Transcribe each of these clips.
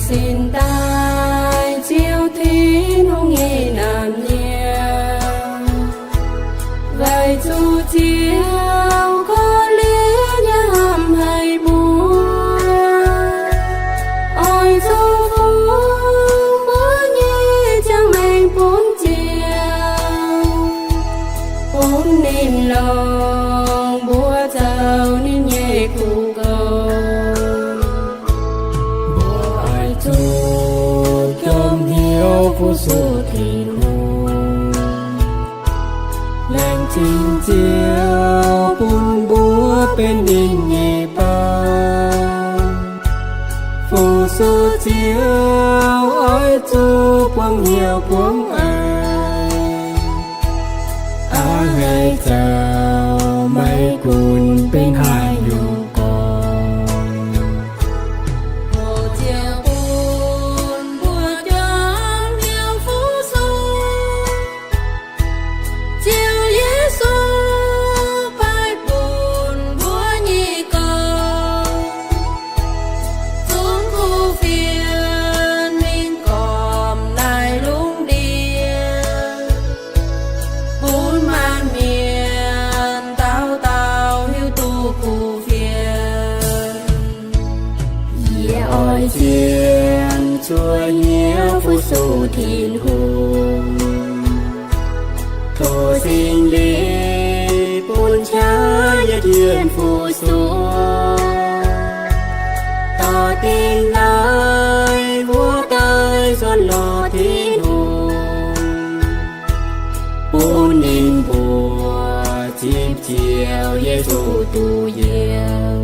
Sin daaih Ziouv Tin-Hungh nyei naamh nyiemc, weic zuqc Ziouv korv-lienh yaac hnamv haic mbuo, oix zuqc fungx mbuo nyei ziangh maengc bun Ziouv, bun ninh longc mbuo zoux ninh nyei kuv goux. Mbuo oix zuqc jomc hnyouv fu-sux Tin-Hungh, laengz zingh Ziouv bun mbuo benx ninh nyei baan. Fu-sux Ziouv oix zuqc buangv hnyouv buangv eix, a'hneiv zoux maiv gunv benx haaix nyungc gorngv. Tov Ziouv bun mbuo jomc hnyouv fu-sux. Ziouv Yesu paaiv bun mbuo nyei gorx, zunv kuv fienx mingh gormx naaiv lungh ndiev, bun maanc mienh dauh dauh hiuv duqv kuv fienx. Yie oix zien cuotv hnyouv fu-sux Tin-Hungh. Tov Singx Lingh bun qaqv yie jienv fu-sux, dorh dingh naaiv wuov daaih nzuonx lorz Tin-Hungh, bun ninh mbuo zipv Ziouv Yesu duqv yiem.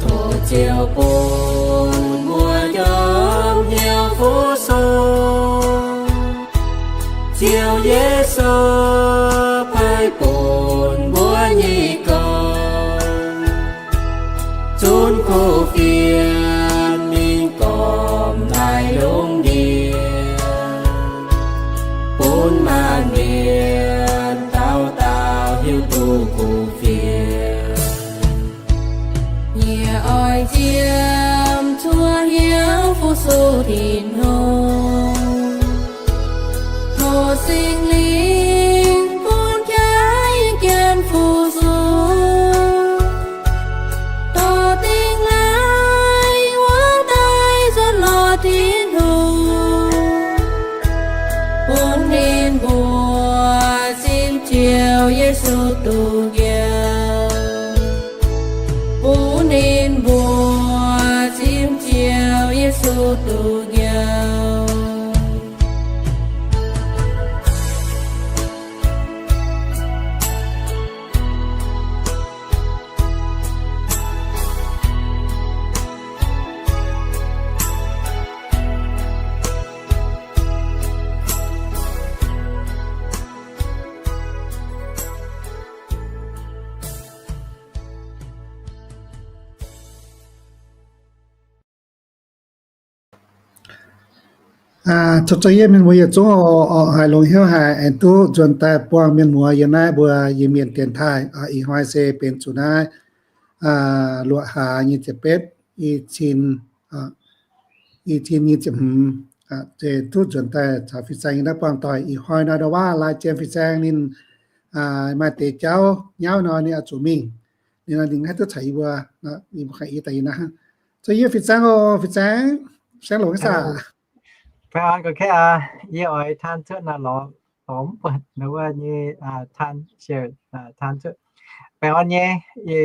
Tov Ziouv bun mbuo jomc hnyouv fu-sux. Ziouv Yesu paaiv bun mbuo nyei gorx, zunv kuv fienx mingh gormx naaiv lungh ndiev, bun maanc mienh dauh dauh hiuv duqv kuv fienx. Yie oix zien cuotv hnyouv fu-sux Tin-Hungh. Tov Singx Lingh bun qaqv yie jienv fu-sux, dorh dingh naaiv wuov daaih nzuonx lorz Tin-Hungh, bun ninh mbuo zipv Ziouv Yesu duqv yiem. Bun ninh mbuo zipv Ziouv Yesu duqv yiem. Aa, caux za'yietv mienh muoz yietc zungv oc, haiz longx hnyouv haic, aengx duqv nzuonx daaih buangh mienh muoz yiem naaiv mbuo Iu-Mienh dienx taaih. Aa, ih hnoi se benx zuqc naaiv, aa, luoqc hlaax nyei ziepc betv, i cin, aa, i cin nyei ziepc hmz, aa, se duqv nzuonx daaih caux fin-saeng yiem naaiv buangh doic. Ih hnoi nor ndau waav laai jiem fin-saeng ninh, aa, maaih deix jauv nyauv nor ninh oix zuqc mingh. Ninh nor ninh haih duqv caux yie mbuo, yie mbuo ganh i daaih yiem naaiv. Za'yietv fin-saeng oc, fin-saeng, saeng longx aqv. Baengh orn gorx-kaeqv aac, yie oix taan cuotv naaiv lorz, lorz mv buatc naaiv wuov nyei, aa, taan, share, aa, taan cuotv. Baengh orn nyei, yie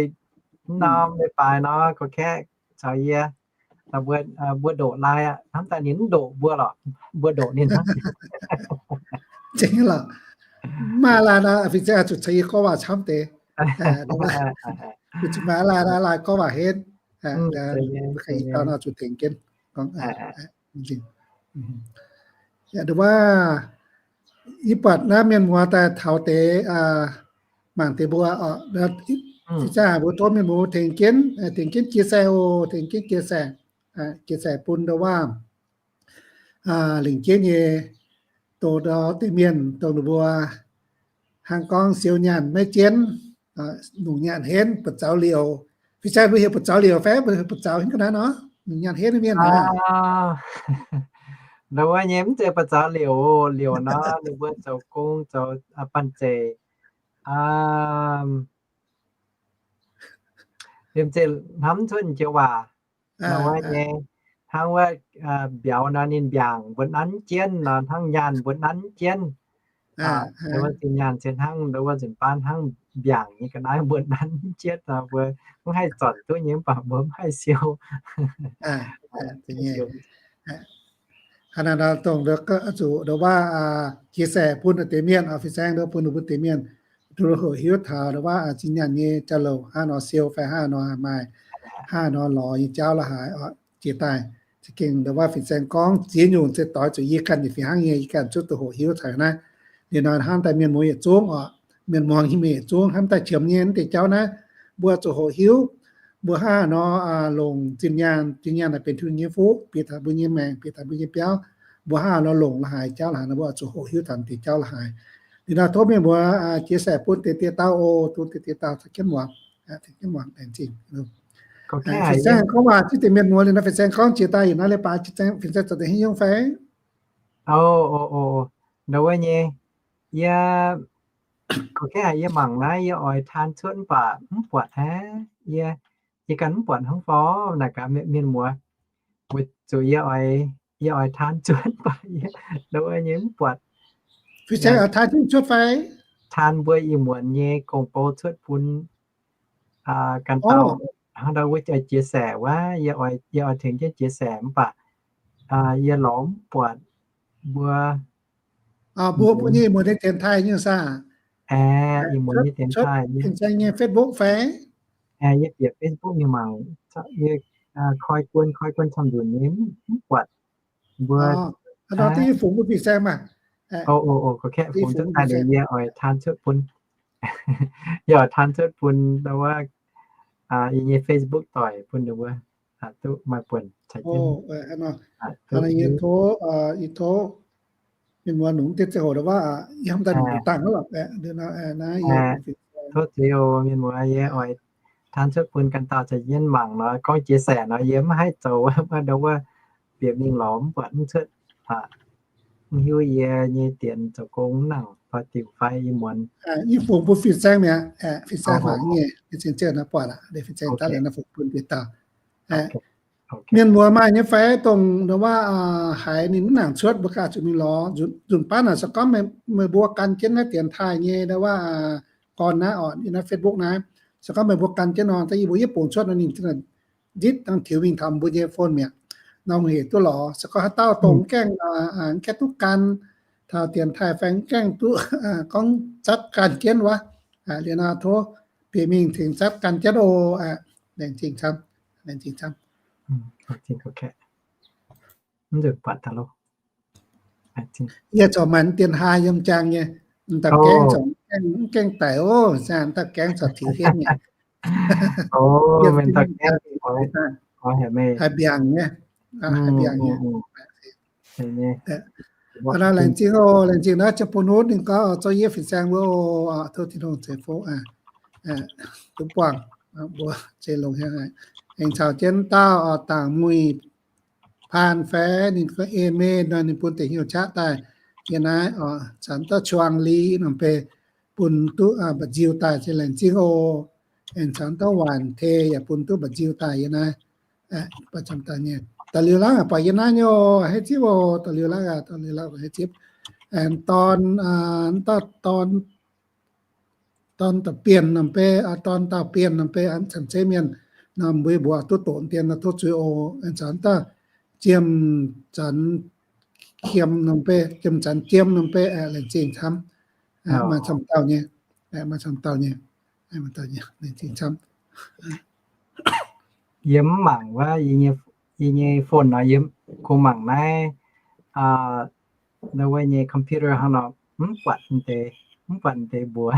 mv norm leiz-baaix nor gorx-kaeqv caux yie, mbuo, aa, mbuo ndoqc laai aqv. Hnamv daaih ninh mv ndoqc mbuo lorqc, mbuo ndoqc ninh hnangv. Zengc lorqc. Maaih laai nor, fin-saeng zuqc caux yie gorngv waac camv deix. Zuqc maaih laai nor, laai gorngv waac henv. Zuqc tengx jienv. Gorngv, yaac nduov wuov, yie buatc naaiv mienh muoz daaih taux deix, mangc deix mbuo oc, ih zanc haiz mbuo tov mienh muoz tengx jienv, tengx jienv chia sẻ oc, tengx jienv chia sẻ, chia sẻ bun nduov wuov, lengc jeiv nyei, doz ndau deix mienh dongh ninh mbuo hnangv gorngv siou nyaanh maiv jienv, longc nyaanh henv buoz-zaux liouc. Fin-saeng mbuo heuc buoz-zaux liouc fai mbuo heuc buoz-zaux henv ga'naaiv nor? Longc nyaanh henv mienh aqv. Ndau wuov nyei mv zeiz buoz-zaux liouc, liouc nor ninh mbuo zoux gong zoux banh zeic, liemh zeih hnamv cuotv joux waac. Ndau wuov nyei, hnangv wuov mbiauz nor ninh mbiaangc mbuo nanv jienv nor, hnangv nyaanh mbuo nanv jienv. Ndau wuov zinh nyaanh se hnangv ndau wuov nzunc baav hnangv mbiaangc nyei ga'naaiv mbuo nanv jienv nor, mbuo mv haih zornc duqv nyei mv baac mbuo mv haih siou. Hnangv naaiv nor dongh zuqc ndau wuov chia sẻ bun deix mienh, fin-saeng ndau bun ninh mbuo deix mienh duqv hoqc hiuv taux ndau wuov zinh nyaanh nyei jauv-louc hnangv nor siou fai hnangv nor maaih, hnangv nor lorz nyei jauv la'haaix oc. Jiex daaih za'gengh ndau wuov fin-saeng gorngv ziex nyungc se doix zuqc yie ganh nyei fih hnangv nyei, yie ganh zuqc duqv hoqc hiuv taux naaiv. Liuz nor hnamv daaih mienh muoz yietc zungv oc, mienh muoz nyei mienh yietc zungv hnamv daaih qiemx nyei naaiv deix jauv naaiv, mbuo zuqc hoqc hiuv. Mbuo hnangv haaix nor longc zinh nyaanh, zinh nyaanh naaic benx Tin-Hungh nyei fuqv bieqc taux mbuo nyei maengc, bieqc taux mbuo nyei biauv. Mbuo hnangv haaix nor longc la'haaix jauv la'haaix nor, mbuo zuqc hoqc hiuv taux deix jauv la'haaix. Liuz nor tov mienh muoz chia sẻ bun deix diex dauh oc, bun deix diex dauh caux jienv muangx, caux jienv muangx laengz zingh. Fin-saeng gorngv waac ziex deix mienh muoz liuz nor, fin-saeng gorngv jiex daaih yietc naaiv leiz-baaix, fin-saeng zoux deix haaix nyungc fai? Ndau wuov nyei, yie, gorngv haic yie mangc naaiv yie oix taan cuotv mv baac mv buatc aqv. Yie, yie ganh mv buatc hnangv fai naaic gaax mienh muoz, weic zuqc yie oix, yie oix taan cuotv mv baac yie ndau wuov nyei mv buatc. Fin-saeng oix taan cuotv fai? Taan mbuo ih muonz nyei gong-bou cuotv bun ganh dauh. Hnangv ndau wuov jiex seix wuov, yie oix tengx jienv jiex seix mv baac yie lorz mv buatc mbuo, mbuo, mbuo nyei ih muonz nyei dienx taaih nyei saah? Ih muonz nyei dienx taaih nyei. Fin-saeng nyei Facebook fai? Yie bieqc Facebook nyei mangc, yie koi guon, koi guon camv nzunc nyei mv buatc mbuo. Hnangv nor da'nyeic fungx bun fin-saeng maah. O, o, o, gorngv kaeqv fungx duqv daaih liuz yie oix taan cuotv bun. Yie oix taan cuotv bun ndau wuov yie nyei Facebook doic bun ninh mbuo duqv maaih buonc caux jienv. Yie tov, yie tov mienh muoz nungx deix ziangh hoc ndau wuov, yie hnamv daaih nduqc dangh hnangv lorqc. Tov Ziouv, mienh muoz, yie oix taan cuotv bun ganh dauh caux jienv mangc nor, gorngv jiex seix nor yie mv haih zoux wuov, ndau wuov bieqc mingh lorz mv buatc mv cuotv. Mv hiuv yie nyei dienx zoux gong mv nangc fai diuc fai ih muonz. Yie fungx bun fin-saeng mi'aqv. Fin-saeng mangc nyei, fin-saeng ziouc nor buatc aqv, fin-saeng daav liuz nor fungx bun deix dauh. Mienh muoz maaih nyei fai dongh ndau wuov haiz ninh mv nangc cuotv mbuo ganh zuqc mingh lorz. Nzunc baav naaic se gorngv meih mbuo gan jienv naaiv dienx taaih nyei ndau wuov gorn naaiv oc, yiem naaiv Facebook naaiv, se gorngv meih mbuo gan jienv nor, da'nyeic mbuo yietv bungx cuotv nor ninh zitv dangh tiux mingh taux mbuo nyei phone mi'aqv. Nor hec duqv lorz. Se gorngv haaix dauh dongh mv gaengh, mv gaengh duqv gan taux dienx taaih fai mv gaengh duqv gorngv zatv gan jienv wuov, liuz nor tov bieqc mingh tengx zatv gan jienv oc. Laengz zingh camv, laengz zingh camv. Yie corc maanc dienx taaih yiem jaang nyei, m'dauh gaengh corc mv gaengh daic oc, m'dauh gaengh corc tiux henv nyei. Haih mbiaangc nyei, haih mbiaangc nyei. Laengz zingh oc, laengz zingh naaiv ziangh bun wuov ninh gorngv zoux yie fin-saeng wuov oc, tov Tin-Hungh ceix fuqv duqv buangh mbuo ceix longx. Aengx caux jienv dauh oc, Dangc Muih Paan fai ninh gorngv Amen nor, ninh bun deix hnyouv qaqv daaih yiem naaiv oc. Caux dauh Quang Li norm bei bun duqv mba'nziu daaih, se laengz zingh oc. Aengx caux dauh Waanc Tei yaac bun duqv mba'nziu daaih yiem naaiv. Da'liuz laangh buatc yiem naaiv nyei oc, hei zipv oc, da'liuz laangh, da'liuz laangh hei zipv. Aengx dorn, dauh dorn, dorn dauh Bienh norm bei, dorn dauh Bienh norm bei, camv zeiv mienh, norm mbuo mbuox duqv doqc dien nor tov zuiz oc. Aengx caux dauh Jiem Zanx Kiem norm bei, Jiem Zanx Jiem norm bei, laengz zingh camv. Maaih camv dauh nyei, maaih camv dauh nyei, laengz zingh camv. Yie mv mangc wuov, yie nyei, yie nyei phone nor yie kungx mangc naaiv, aa, naaiv wuov nyei computer hnangv nor, mv buatc deix, mv buatc deix mbuox.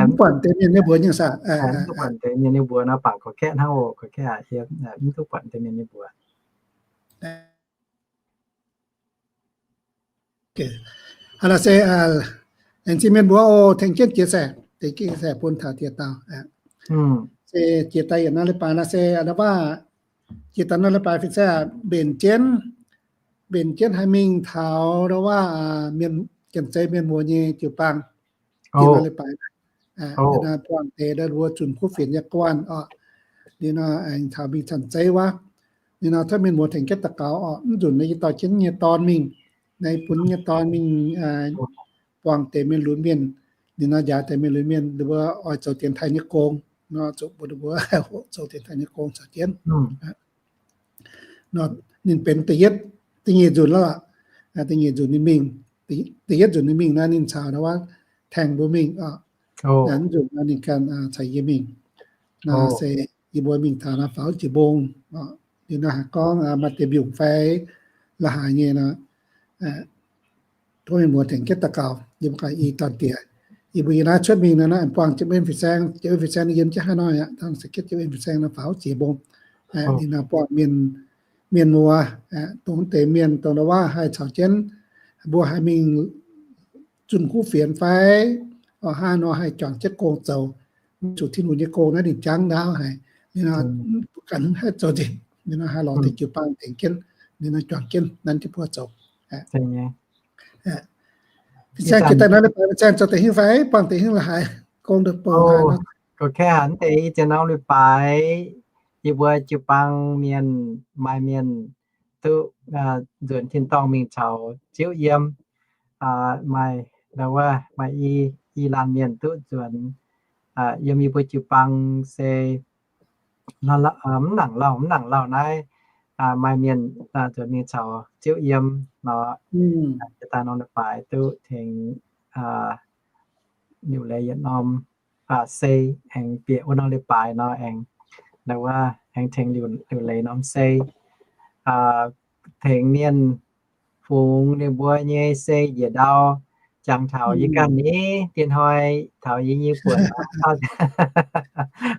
Mv buatc deix mienh nyei mbuox nyei saah? Mv duqv buatc deix mienh nyei mbuox nor, bangc gorqv-kaeqv hnangv oc, gorqv-kaeqv aqv, yie mv duqv buatc deix mienh nyei mbuox. Hnangv naaic se, aengx zinh mienh mbuo oc, tengx jienv jiex saeng, tengx jienv jiex saeng bun taux jiex dauh. Se jiex daaih yietc norm leiz-baaix naaiv se, aa, waac jiex daaih norm leiz-baaix fin-saeng mbenc jienv, mbenc jienv haih mingh taux ndo waac, mienh, Janx-Zei mienh mbuo nyei jiu-baang. Jiex norm leiz-baaix, buangh deix ndo wuov zunc kuv fienx nyei guanh oc. Liuz nor aengx taux mingh Janx-Zei wuov. Liuz nor cuotv mienh mbuo tengx jienv daux gaux oc, mv nzunc naaiv yie dorh jienv nyei dorn mingh, naaiv bun nyei dorn mingh buangh deix mienh lunx mienh. Liuz nor njaaux deix mienh lunx mienh, ninh mbuo oix zoux dienx taaih nyei gong nor, zuqc mbuo, ninh mbuo zoux dienx taaih nyei gong caux jienv. Nor ninh benx da'yietv, da'nyeic nzunc lorqc. Da'nyeic nzunc ninh mingh, da'yietv nzunc ninh mingh naaiv ninh caux ndo waac tengx mbuo mingh oc. Naaiv nzunc nor ninh ganh caux yie mingh. Nor se yie mbuo mingh taux naaiv faaux jiex mbong. Liuz nor haiz gorngv maaih deix mbiungc fai la'haaix nyei nor, tov mienh muoz tengx jienv daux gaux, yie mbuo ganh i dorn diex. Yie mbuo yiem naaiv cuotv mingh nor, naaiv buangh Janx-Zei fin-saeng, Janx-Zei fin-saeng yiem jienv haaix nor yaac dangh se Janx-Zei fin-saeng nor faaux jiex mbong. Ninh nor buangh mienh, mienh muoz, dongh deix mienh dongh ndo waac haih caux jienv mbuo haih mingh zunh kuv fienx fai, oix haaix nor haih juangc jienv gong zoux, zuqc Tin-Hungh nyei gong naaiv ninh jangv ndaauv haic. Ninh nor ganh haih zoux nzengc, ninh nor haih lorz deix jiu-baang tengx jienv, ninh nor juangc jienv nanv jienv mbuo zoux. Fin-saeng jiex daaih nor, leiz-baaix fin-saeng zoux deix hingv fai buangh deix hingv la'haaix, gong deix bouh haaix nor. Gorqv-kaeqv hnangv deix, ih zanc norm leiz-baaix yie mbuo jiu-baang mienh, maaih mienh duqv nzuonx tin-dorngh mingh caux Ziouv yiem. Maaih, ndo wuov maaih i, i laanh mienh duqv nzuonx yiem yie mbuo jiu-baang se mv nangc lauh, mv nangc lauh naaiv, maaih mienh nzuonx mingh caux Ziouv yiem nor. Jiex daaih norm leiz-baaix duqv tengx liuc leiz yietc norm sei, aengx bieqc wuov norm leiz-baaix nor aengx, ndo wuov aengx tengx liuc leiz norm sei, tengx mienh fungx ninh mbuo nyei sei njiec ndau. Jangx taux yie ganh ni, diex hnoi taux yie nyei buonc,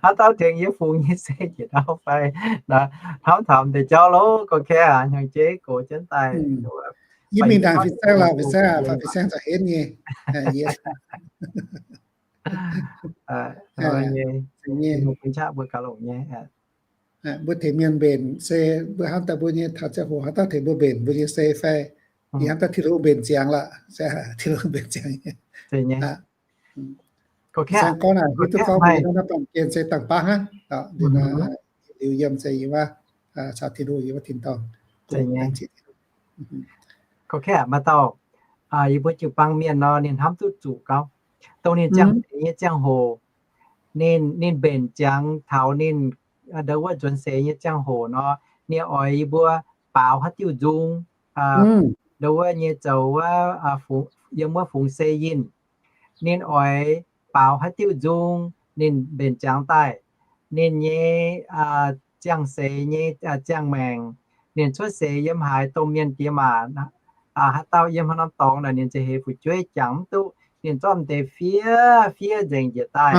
haaix dauh tengx yie fungx nyei sei njiec ndau fai? Hnamv taux m'deix jauv loh, gorqv-kaeqv aac, hnyangx-jeiv gox jienv daaih. Yie mingh ndaangc fin-saeng lorqc, fin-saeng, fin-saeng za'henv nyei. Mbuo tengx mienh mbenc se mbuo hnamv daaih mbuo nyei taux ziangh hoc haaix dauh tengx mbuo mbenc mbuo nyei sei fai? Yie hnamv daaih Tin-Hungh mbenc ziangx lorqc, se Tin-Hungh mbenc ziangx nyei. Gorqv-kaeqv gorngv naaic hiuv duqv gorngv mbuo nyei naaiv baamh gen se dangh baav hnangv. Liuz yiem se yiem wuov caux Tin-Hungh yiem wuov tin-dorngh. Gorqv-kaeqv maaih dauh yie mbuo jiu-baang mienh nor, ninh hnamv duqv zuqc gauh, dongh ninh ziangh seix nyei ziangh hoc, ninh, ninh mbenc ziangx taux ninh ndo wuov nzuonx seix nyei ziangh hoc nor, ninh oix yie mbuo baaux haaix diuh nzung, ndo wuov nyei zoux wuov, yiem wuov fungx sei yinh. Ninh oix baaux haaix diuh nzung, ninh mbenc ziangx daaih. Ninh nyei ziangh seix nyei ziangh maengc, ninh cuotv seix yiem haaix, domh mienh diex maac haaix dauh yiem haaix norm dorngx naaic, ninh za'heix fu'jueiv jangx mv duqv. Ninh zorqv m'deix fiev fiev nzengc njiec daaih.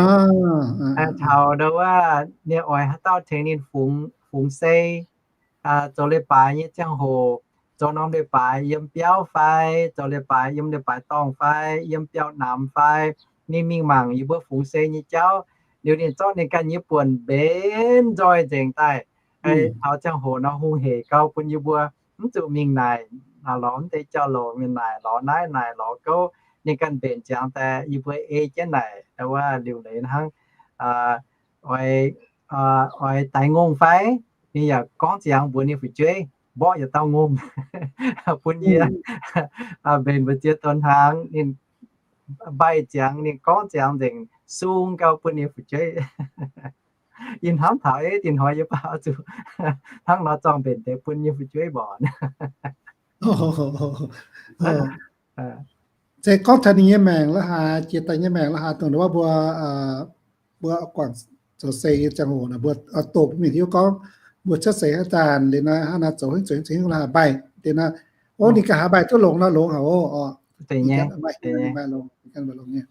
Taux ndo wuov ninh oix haaix dauh tengx ninh fungx, fungx sei, zoux leiz-baaix nyei ziangh hoc, zoux norm leiz-baaix yiem biauv fai, zoux leiz-baaix yiem leiz-baaix dorngh fai, yiem biauv-namx fai, ninh mingh mangc yie mbuo fungx sei nyei jauv. Liuz ninh zorqv ninh ganh nyei buonc mbenc nzoih nzengc daaih. Taux ziangh hoc nor hungh heic gauh bun yie mbuo mv zuqc mingh naaic lorz mv deix jauv-louc, mingh naaic lorz naaiv naaic lorz gouv. Ninh ganh mbenc ziangx daaih yie mbuo ei jienv naaic, ndo wuov liuc leiz hnangv, oix, oix daix ngongh fai? Ninh yaac gorngv ziangx mbuox ninh fu'jueiv, mborqv yietc dauh ngongh bun yie mbenc mbu'ziex donx hnaangx. Ninh mbaih ziangx, ninh gorngv ziangx nzengc, sung gauh bun ninh fu'jueiv. Yie hnamv taux, ei, dinh hnoi yie baac oix zuqc hnangv nor zorng mbenc deix bun yie fu'jueiv mborqv. Se gorngv taux ninh nyei maengc la'haaix, jiex daaih nyei maengc la'haaix, dongh wuov mbuo, mbuo guangc zoux seix nyei ziangh hoc naaic, mbuo doqc mingh hiuv gorngv mbuo cuotv seix haaix zanc liuz nor, hnangv naaiv zoux haaix zoux haaix la'haaix mbaih deix nor, o, ninh ganh haaix mbaih duqv longx nor longx haic o. Maaih longx, maaih longx nyei.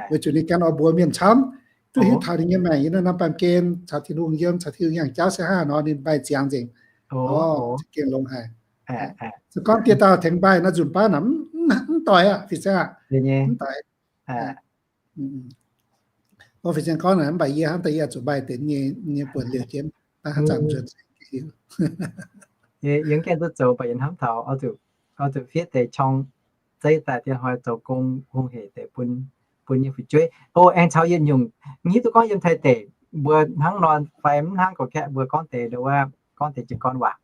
Weic zuqc ninh ganh oix mbuox mienh camv, duqv hiuv taux ninh nyei maengc yiem naaiv norm baamh gen caux Tin-Hungh yiem, caux Tin-Hungh yangh jauv se hnangv haaix nor, ninh mbaih ziangx nzengc. O, za'gengh longx haic. Se gorngv dieh dauh tengx mbaih nor, nzunc baav naaic mv doix aqv, fin-saeng aqv, mv doix. O, fin-saeng gorngv naaic, mv baac yie hnamv daaih yie zuqc mbaih deix nyei, nyei buonc liouh jienv, daaih haaix zanc nzuonx hiuv. Yie, yie mv gaengh duqv zoux, mv baac yie hnamv taux oix zuqc, oix zuqc fiev deix qorng zeiv daaih dien hnoi zoux gong hungh hec deix bun, bun nyei fu'jueiv. O, aengx caux yietc nyungc, hiuv duqv gorngv yiem Taiv deic mbuo hnangv nor fai mv hnangv, gorqv-kaeqv mbuo gorngv deix, gorngv deix jiez gorn waac.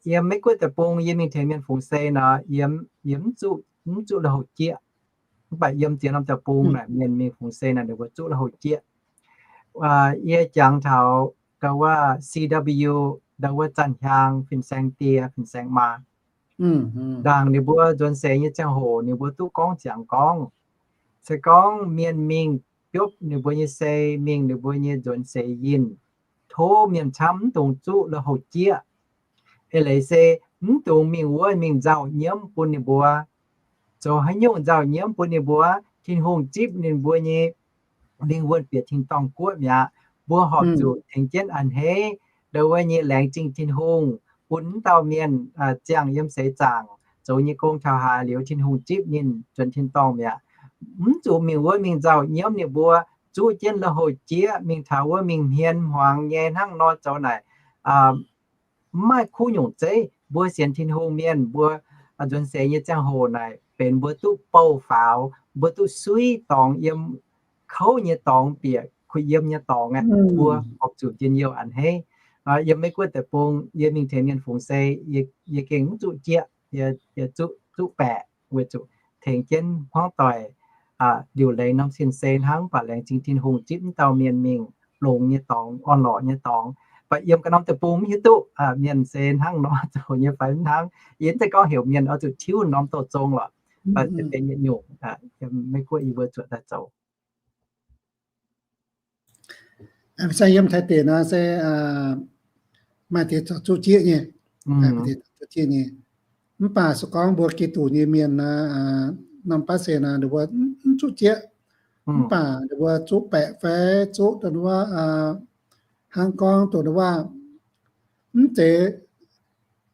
Yiem Meiv Guoqv deic-bung yie mingh tengx mienh fungx sei nor, yie, yie mv zuqc, mv zuqc lui-houx jieqv. Mv baac yiem ziex norm deic-bung naaic mienh mingh fungx sei naaic ninh mbuo zuqc lui-houx jieqv. Yie jangx taux ndau wuov C W, ndau wuov Zanc Hiaang fin-saeng die, fin-saeng maa, ndaangc ninh mbuo nzuonx seix nyei ziangh hoc ninh mbuo duqv gorngv ziangx gorngv, se gorngv mienh mingh biopv ninh mbuo nyei sei, mingh ninh mbuo nyei nzuonx seix yinh, tov mienh camv mv dungx zuqv lui-houx jieqv. Eix leiz se mv dungx mingh wuov mingh nzauh nyiemv bun ninh mbuo. Zoux haaix nyungc nzauh nyiemv bun ninh mbuo, Tin-Hungh zipv ninh mbuo nyei lingh wuonh bieqc tin-dorngh guoqv mi'aqv. Mbuo horpc zuqc tengx jienv a'hneiv ndau wuov nyei laengz zingh Tin-Hungh bun mv dauh mienh ziangh yiem seix zaangc zoux nyei gong taux haaix liuz Tin-Hungh zipv ninh nzuonx tin-dorngh mi'aqv. Mv zuqc mingh wuov mingh nzauh nyiemv ninh mbuo, zuqv jienv lui-houx jieqv mingh taux wuov mingh hmien hmuangx nyei hnangv nor zoux naaic, mv maaih kuv nyungc zeiv. Mbuo sienx Tin-Hungh mienh mbuo nzuonx seix nyei ziangh hoc naaic benx mbuo duqv bouh faaux, mbuo duqv suiv dorngx yiem kouv nyei dorngx bieqc kuh yiem nyei dorngx aqv. Mbuo horpc zuqc njien-youh a'hneiv. Yiem Meiv Guoqv deic-bung yie mingh tengx mienh fungx sei, yie gengh mv zuqv jieqv, yie zuqv, zuqv baeqc weic zuqc tengx jienv hmuangv doic liuc leiz norm sin se hnangv, mv baac laengz zingh Tin-Hungh zipv mv dauh mienh mingh longx nyei dorngx, orn-lorqc nyei dorngx. Mv baac yiem ganh norm deic-bung mv hiuv duqv mienh se hnangv nor zoux nyei fai mv hnangv. Yie mv zeiz gorngv heuc mienh oix zuqc tiuv norm douh zong lorqc, mv baac se benx yietc nyungc Meiv Guoqv yie mbuo zuoqc daaih zoux. Mv zeiz yiem Taiv deic nor se maaih deix zuqv jieqv nyei, zuqv jieqv nyei. Mv baac se gorngv mbuo Giduc nyei mienh nor, norm baav se nor ninh mbuo mv zuqv jieqv. Mv baac ninh mbuo zuqv baeqc fai zuqv dongh wuov, hnangv gorngv dongh wuov, mv zeiz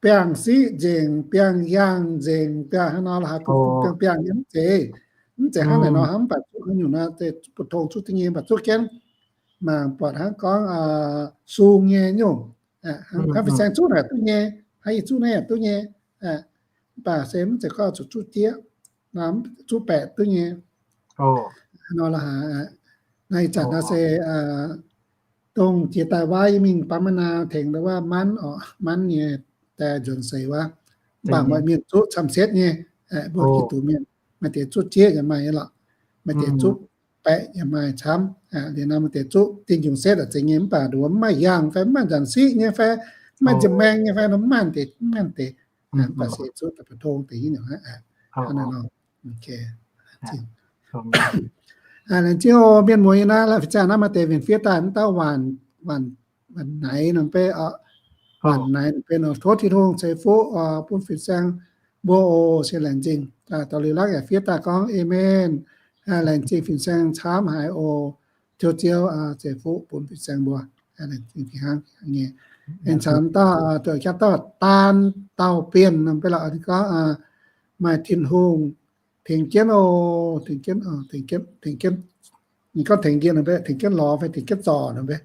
biangh siqv nzengc, biangh yaangh nzengc, biangh hnangv nor la'haaix, biangh biangh nyei mv zeiz. Mv zeiz hnangv naaic nor hnangv, mv baac zuqv haaix nyungc nor, deix butv tong zuqv da'nyeic, mv baac zuqv jienv mangc buatc hnangv gorngv sung nyei nyungc. Hnangv fin-saeng zuqv naaic duqv nyei, hnangv yie zuqv naaiv yaac duqv nyei. Mv baac se mv zeiz gorngv zuqc zuqv jieqv, zuqv baeqc duqv nyei. Nor la'haaix, naaiv ih zanc nor se dongh jiex daaih wuov yie mingh Bamv Ma'naa tengx wuov Manv oc, Manv nyei die nzuonx seix wuov, mv baac maaih mienh zuqv camv setv nyei. Mbuo Giduc mienh maaih deix zuqv jieqv yaac maaih nyei lorqc, maaih deix zuqv baeqc yaac maaih camv. Liuz nor maaih deix zuqv diuh njungc setv aac zeiz nyei, mv baac nduov mv maaih yaangh fai mv maaih nzanc siqv nyei fai mv maaih nza'maeng nyei fai nor mv maaih deix, mv maaih deix. Mv baac se zuqv daaih mbu'ndongx deix nyei nor. Laengz zingh oc mienh muoz nyei naaiv, la'fih zaangh naaiv maaih deix mienh fiev daaih mv dauh waanc, waanc naaiv nor mv bei, waanc naaiv nor mv bei nor, tov Tin-Hungh ceix fuqv bun fin-saeng mbuo oc. Se laengz zingh. Daux liuz lakv yaac fiev daaih gorngv Amen. Laengz zingh fin-saeng camv haic oc. Ziouv, Ziouv ceix fuqv bun fin-saeng mbuo. Laengz zingh fih hnangv nyei. Aengx caux dauh, dauh jaav dauh Daan Dauh Bienh nor mv bei lorqc, ninh gorngv maaih Tin-Hungh tengx jienv oc, tengx jienv, tengx jienv, ninh gorngv tengx jienv nor mv bei, tengx jienv lorz fai tengx jienv zorc nor mv bei.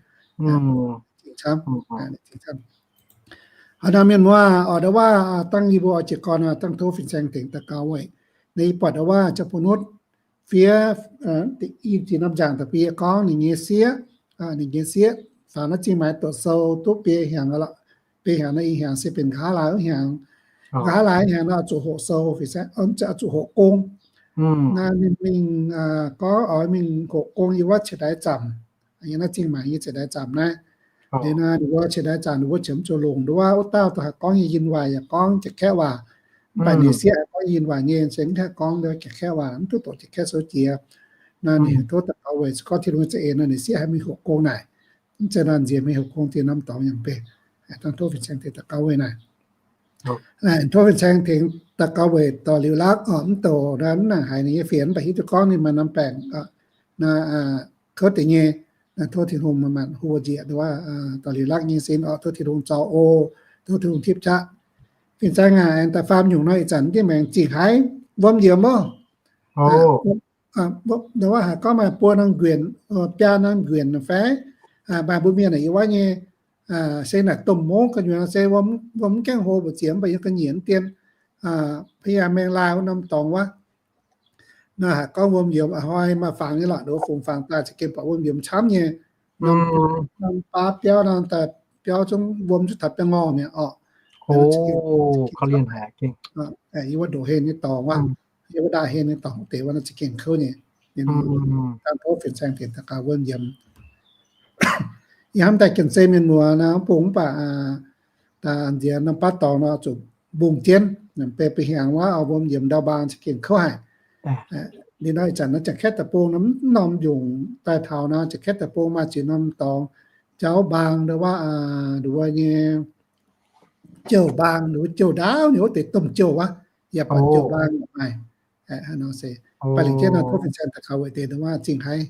Haaix nor mienh muoz, oix ndau wuov dangh yie mbuo oix jiez gorn nor, dangh tov fin-saeng tengx daux gaux weic naaiv yie buatc ndau wuov Ziouv Bun Nutv fiev i ziex norm nzaangc daaih bun yie gorngv ninh nyei sieqv, ninh nyei sieqv faaux naaiv Zingh Maix doqc sou duqv biei hnyangx lorqc. Biei hnyangx nor, ih hnyangx se benx nqa'haav laai wuov hnyangx. Nqa'haav laai hnyangx nor zuqc hoqc sou, zuqc hoqc gong. Naaiv ninh mingh gorngv oix mingh hoqc gong yiem wuov Ciex Ndaix Zaamc, yiem naaiv Zingh Maix nyei Ciex Ndaix Zaamc naaiv. Liuz nor ninh mbuo Ciex Ndaix Zaamc ninh mbuo qiemx zuqc longc nduov wuov dauh, dauh haaix gorngv nyei Yinh waac yaac gorngv jiex kaeqv waac. Mv baac ninh sieqv haiz gorngv Yinh waac nyei se mv haih gorngv jiex kaeqv waac, mv duqv doqc jiex kaeqv sou jiex. Nor ninh tov daux gaux weic se gorngv Tin-Hungh za'eix nor ninh sieqv haih mingh hoqc gong naaic. Mv zeiz nor nziex mingh heuc gong dien norm dorngx yaac mv benx. Dangh tov fin-saeng tengx daux gaux weic naaic. Tov fin-saeng tengx daux gaux weic dorh liuz lakv oc, mv douc naaiv mv nangc haiz ninh nyei fienx, mv baac hiuv duqv gorngv ninh maaih norm baengc kouv deix nyei. Tov Tin-Hungh manc-manc hu njiec dorh liuz lakv nyei sin oc. Tov Tin-Hungh zorc oc. Tov Tin-Hungh tipv qaqv. Fin-saeng aac, aengx daaih faam nyungc nor ih zanc diuh maengx zingh haiv wuom yiemx oc. Ndongc wuov haiz gorngv maaih buo norm nquenc, biaa norm nquenc fai maaih mbuo mienh naaic yiem wuov nyei se naaic domh mungv gu'nyuoz se wuom mv gaengh hlo mbu'ziex mv baac yiem ga'nyiec dien พญาแมงลาย wuov norm dorngx wuov. Naaiv haiz gorngv wuom yiemx a'hnoi maaih fangx nyei lorqc, nduov fungx fangx daaih za'gengh buatc wuom yiemx camv nyei. Norm baav biauv nor daaih biauv zungv wuom zungv taux biauv ngorh mi'aqv oc. Yiem wuov ndoqc hlen nyei dorngx wuov, yiem wuov ndaaih hlen nyei dorngx deix wuov nor za'gengh kouv nyei. Dangh tov fin-saeng tengx daux gaux wuom yiemx. Yie hnamv daaih gengh se mienh muoz nor mv bung mv baac daaih nziex norm baav dorngx nor zuqc mbungh jienv, beiv ba'hnyangx wuov wuom yiemx ndau mbaang za'gengh kouv haic. Liuz nor ih zanc nor Janx-Kaeqv deic-bung nor mv norm nyungc daaih taux nor Janx-Kaeqv deic-bung maaih ziex norm dorngx, jauv mbaang ndo wuov, nduov nyei jouh mbaang, nduov jouh ndaauv nyei wuov deix domh jouh wuov, yaac buatc jouh mbaang maaih. Nor se baac lengc jienv nor tov fin-saeng daux gaux weic deix ndo wuov zingh haiv,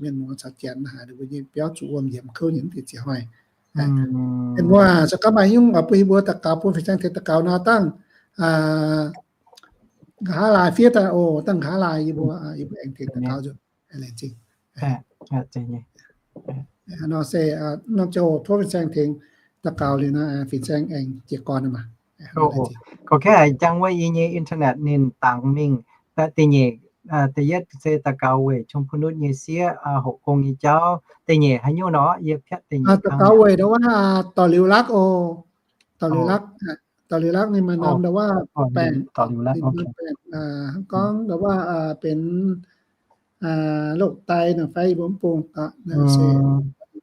mienh muoz caux Janx haic, nduov nyei biauv zuqc wuom yiemx kouv nyei mv deix ziex hnoi. Mienh muoz, se gorngv maaih nyungc oix bun yie mbuo daux gaux, bun fin-saeng tengx daux gaux nor dangh nqa'haav laaix fiev daaih oc. Dangh nqa'haav laaix yie mbuo, yie mbuo aengx tengx daux gaux nzunc. Laengz zingh. Nor se norm ziangh hoc tov fin-saeng tengx daux gaux liuz nor, fin-saeng aengx jiez gorn maah. Gorngv kaav haic jangx wuov yie nyei internet ninh dangx mingh. Da'nyeic, da'yietv se daux gaux weic ชมพูนุช nyei sieqv hoqc gong nyei jauv. Da'nyeic haaix nyungc nor yie piatv da'nyeic. Daux gaux weic ndo wuov dorh liuz lakv oc. Dorh liuz lakv, dorh liuz lakv ninh maaih norm ndo wuov baengc, hnangv gorngv ndo wuov benx loz-dai naaic fai yie mbuo mv bung se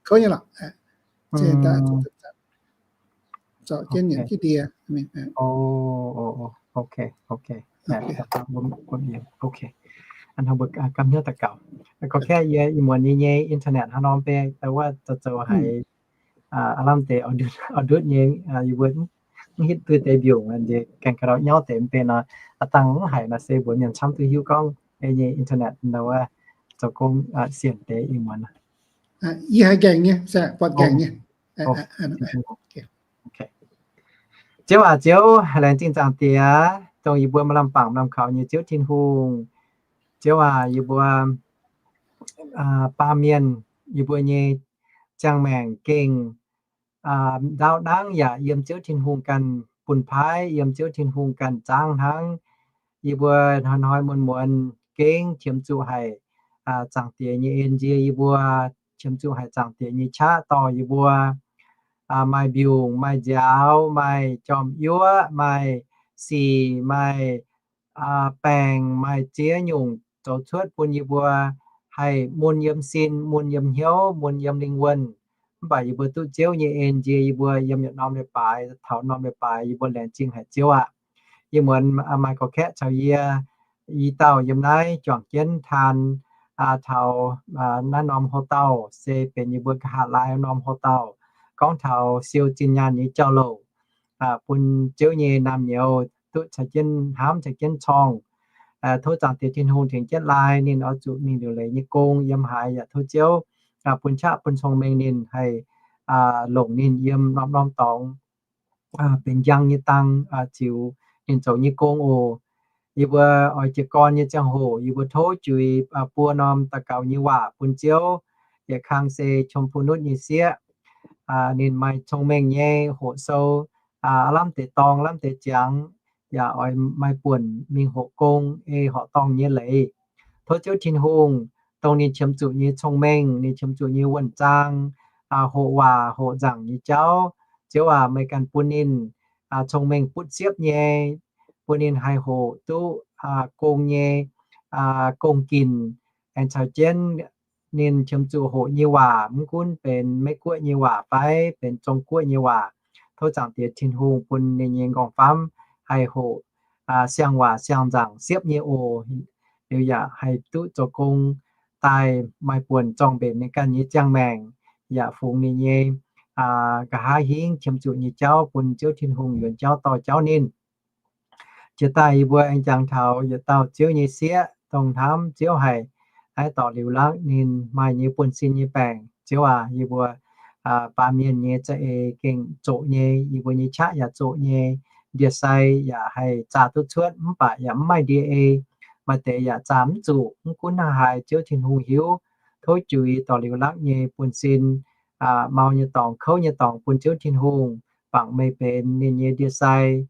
kouv nyei lorqc. Zorc jienv nyanc jienv ndie. Mbuo gapv hnyouv daux gaux. Gorngv kaav yie ih muonz yie nyei internet hnangv nor mbe, da'wuov zoux zoux haiz aav lamh deix auv ndutv nyei, yie mbuo mv hitv duqv deix mbiungc nziex gaengh ga'ndorf nyauv deix mbe nor, aav dangh mv haiz nor se mbuox mienh camv duqv hiuv gorngv yie nyei internet nor wuov zoux gong sienx deix ih muonz. Yie haiz gaengh nyei, buatc gaengh nyei. Ziouv aac, Ziouv, laengz zingh Zaangc Diex, dongh yie mbuo maaih lamh bangc lamh kaux nyei Ziouv Tin-Hungh. Ziouv aac, yie mbuo baamh mienh, yie mbuo nyei ziangh maengc gengh ndaauv nangv yaac yiem Ziouv Tin-Hungh ganh bun paaiv, yiem Ziouv Tin-Hungh ganh zaangv hnangv. Yie mbuo hnoi-hnoi muonz-muonz gengh qiemx zuqc haic Zaangc Diex nyei en nzie yie mbuo, qiemx zuqc haic Zaangc Diex nyei qaqv dorh yie mbuo maaih mbiungc, maaih nziaaux, maaih jorm yuoqv, maaih sic, maaih baengc, maaih ziex nyungc zoux cuotv bun yie mbuo haih mun yiem sin, mun yiem hnyouv, mun yiem lingh wuonh. Mv baac yie mbuo duqv Ziouv nyei en nzie yie mbuo yiem yietc norm leiz-baaix taux norm leiz-baaix, yie mbuo laengz zingh haic Ziouv aac. Ih muonz maaih gorqv-kaeqv caux yie i dauh yiem naaiv juangc jienv taan taux naaiv norm houx-dauh, se benx yie mbuo nqa'haav laai norm houx-dauh, gorngv taux siou zinh nyaanh nyei jauv-louc bun Ziouv nyei naamh nyouz duqv caux jienv hnamv, caux jienv corngh. Tov Zaangc Diex Tin-Hungh tengx jienv laai ninh oix zuqc mingh liuc leiz nyei gong yiem haaix yaac tov Ziouv bun qaqv bun cong-mengh ninh haih longc ninh yiem norm-norm dorngx benx njang nyei dang ziux ninh zoux nyei gong oc. Yie mbuo oix jiez gorn nyei ziangh hoc yie mbuo tov juix buo norm daux gaux nyei waac bun Ziouv, yietc kang se ชมพูนุช nyei sieqv. Ninh maaih cong-mengh nyei hoqc sou, aav lamh deix dorng, lamh deix ziangx, yaac oix maaih buonc mingh hoqc gong ei horqc dorngh nyei leiz. Tov Ziouv Tin-Hungh, dongh ninh qiemx zuqc nyei cong-mengh, ninh qiemx zuqc nyei wuonh zaang, hoqc waac hoqc nzaangc nyei jauv, Ziouv aac, meih ganh bun ninh cong-mengh butv siepv nyei, bun ninh haih hoqc duqv gong nyei gong ginc, aengx caux jienv ninh qiemx zuqc hoqc nyei waac, mv gunv benx Meiv-Guoqv nyei waac fai benx Zong-Guoqv nyei waac, tov Zaangc Diex Tin-Hungh bun ninh nyei nqorngv-famv haih hoqc siang-waac siang-nzaangc siepv nyei oc. Liuz yaac haih duqv zoux gong daaih maaih buonc zorng-mbenc ninh ganh nyei ziangh maengc. yaac fungx ninh nyei nqa'haav hingv qiemx zuqc nyei jauv bun Ziouv Tin-Hungh yuonx jauv dorh jauv ninh. Jiex daaih yie mbuo aengx jangx taux yietc dauh Ziouv nyei sieqv, dongh hnamv Ziouv haic, naaiv dorc liuz lakv ninh maaih nyei buonv-sin nyei baengc. Ziouv aac, yie mbuo baamh mienh nyei za'eix gengh zoqc nyei, yie mbuo nyei qaqv yaac zoqc nyei, ndie-sai yaac haih zaah duqv cuotv mv baac yaac mv maaih ndie-ei. Maaih deix yaac zaah mv zuqc. Mv gunv hnangv haaix, Ziouv Tin-Hungh hiuv. Tov juix dorc liuz lakv nyei buonv-sin, mau nyei dorngx, kouv nyei dorngx bun Ziouv Tin-Hungh, bangc meih benx ninh nyei ndie-sai,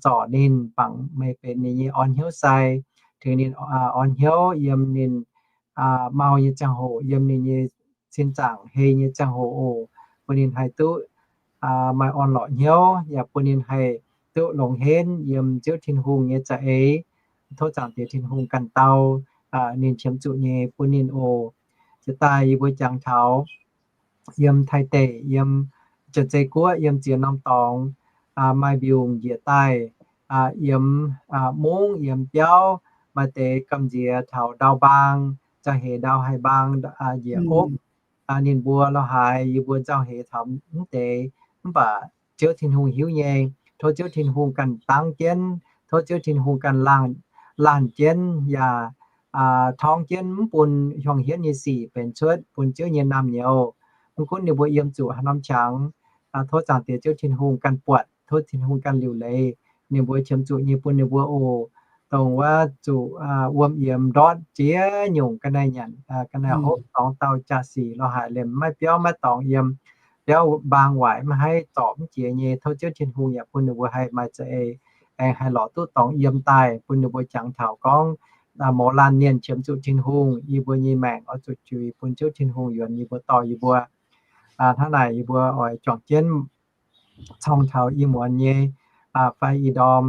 zorc ninh, bangc meih benx ninh nyei orn hnyouv sai, tengx ninh orn hnyouv yiem ninh mau nyei ziangh hoc, yiem ninh nyei sin zaangc hei nyei ziangh hoc oc, bun ninh haih duqv maaih orn-lorqc hnyouv, yaac bun ninh haih duqv longx henv yiem Ziouv Tin-Hungh nyei za'eix. Tov Zaangc Diex Tin-Hungh ganh dau ninh qiemx zuqc nyei bun ninh oc. Jiex daaih yie mbuo jangx taux yiem Taiv deic, yiem Janx-Zei Guoqv, yiem ziex norm dorngx, maaih mbiungc njiec daaih, yiem mungv, yiem biauv, maaih deix gamh nziex taux ndau mbaang, nzauh heix ndau haaix mbaang njiec opv. Ninh mbuo lo haaix yie mbuo nzauh heix taux mv deix, mv baac Ziouv Tin-Hungh hiuv nyei. Tov Ziouv Tin-Hungh ganh dangv jienv, tov Ziouv Tin-Hungh ganh laanh jienv yaac torngv jienv mv bun hiuang hienv nyei sic benx cuotv bun Ziouv nyei naamh nyouz. Mv gunv ninh mbuo yiem zuqc haaix norm qangx, tov Zaangc Diex Ziouv Tin-Hungh ganh buatc, tov Tin-Hungh ganh liuc leiz ninh mbuo, qiemx zuqc nyei bun ninh mbuo oc. Dongh wuov zuqc wuom yiemx ndortv jiex nyungc ga'naaiv nyanc, ga'naaiv hopv dorngx dauh jaa-sic lo haic, liemh maiv biauv maiv dorngx yiem, biauv mbaang waaic maiv haih zorc mv jiex nyei, tov Ziouv Tin-Hungh yaac bun ninh mbuo haih maaih za'eix aengx haih lorz duqv dorngx yiem daaih, bun ninh mbuo jangx taux gorngv mouz laanh mienh qiemx zuqc Tin-Hungh, yie mbuo nyei maengc oix zuqc juix bun Ziouv Tin-Hungh yuonx yie mbuo, dorh yie mbuo. Hnangv naaic yie mbuo oix juangc jienv cong taux ih muonz nyei fai ih ndorm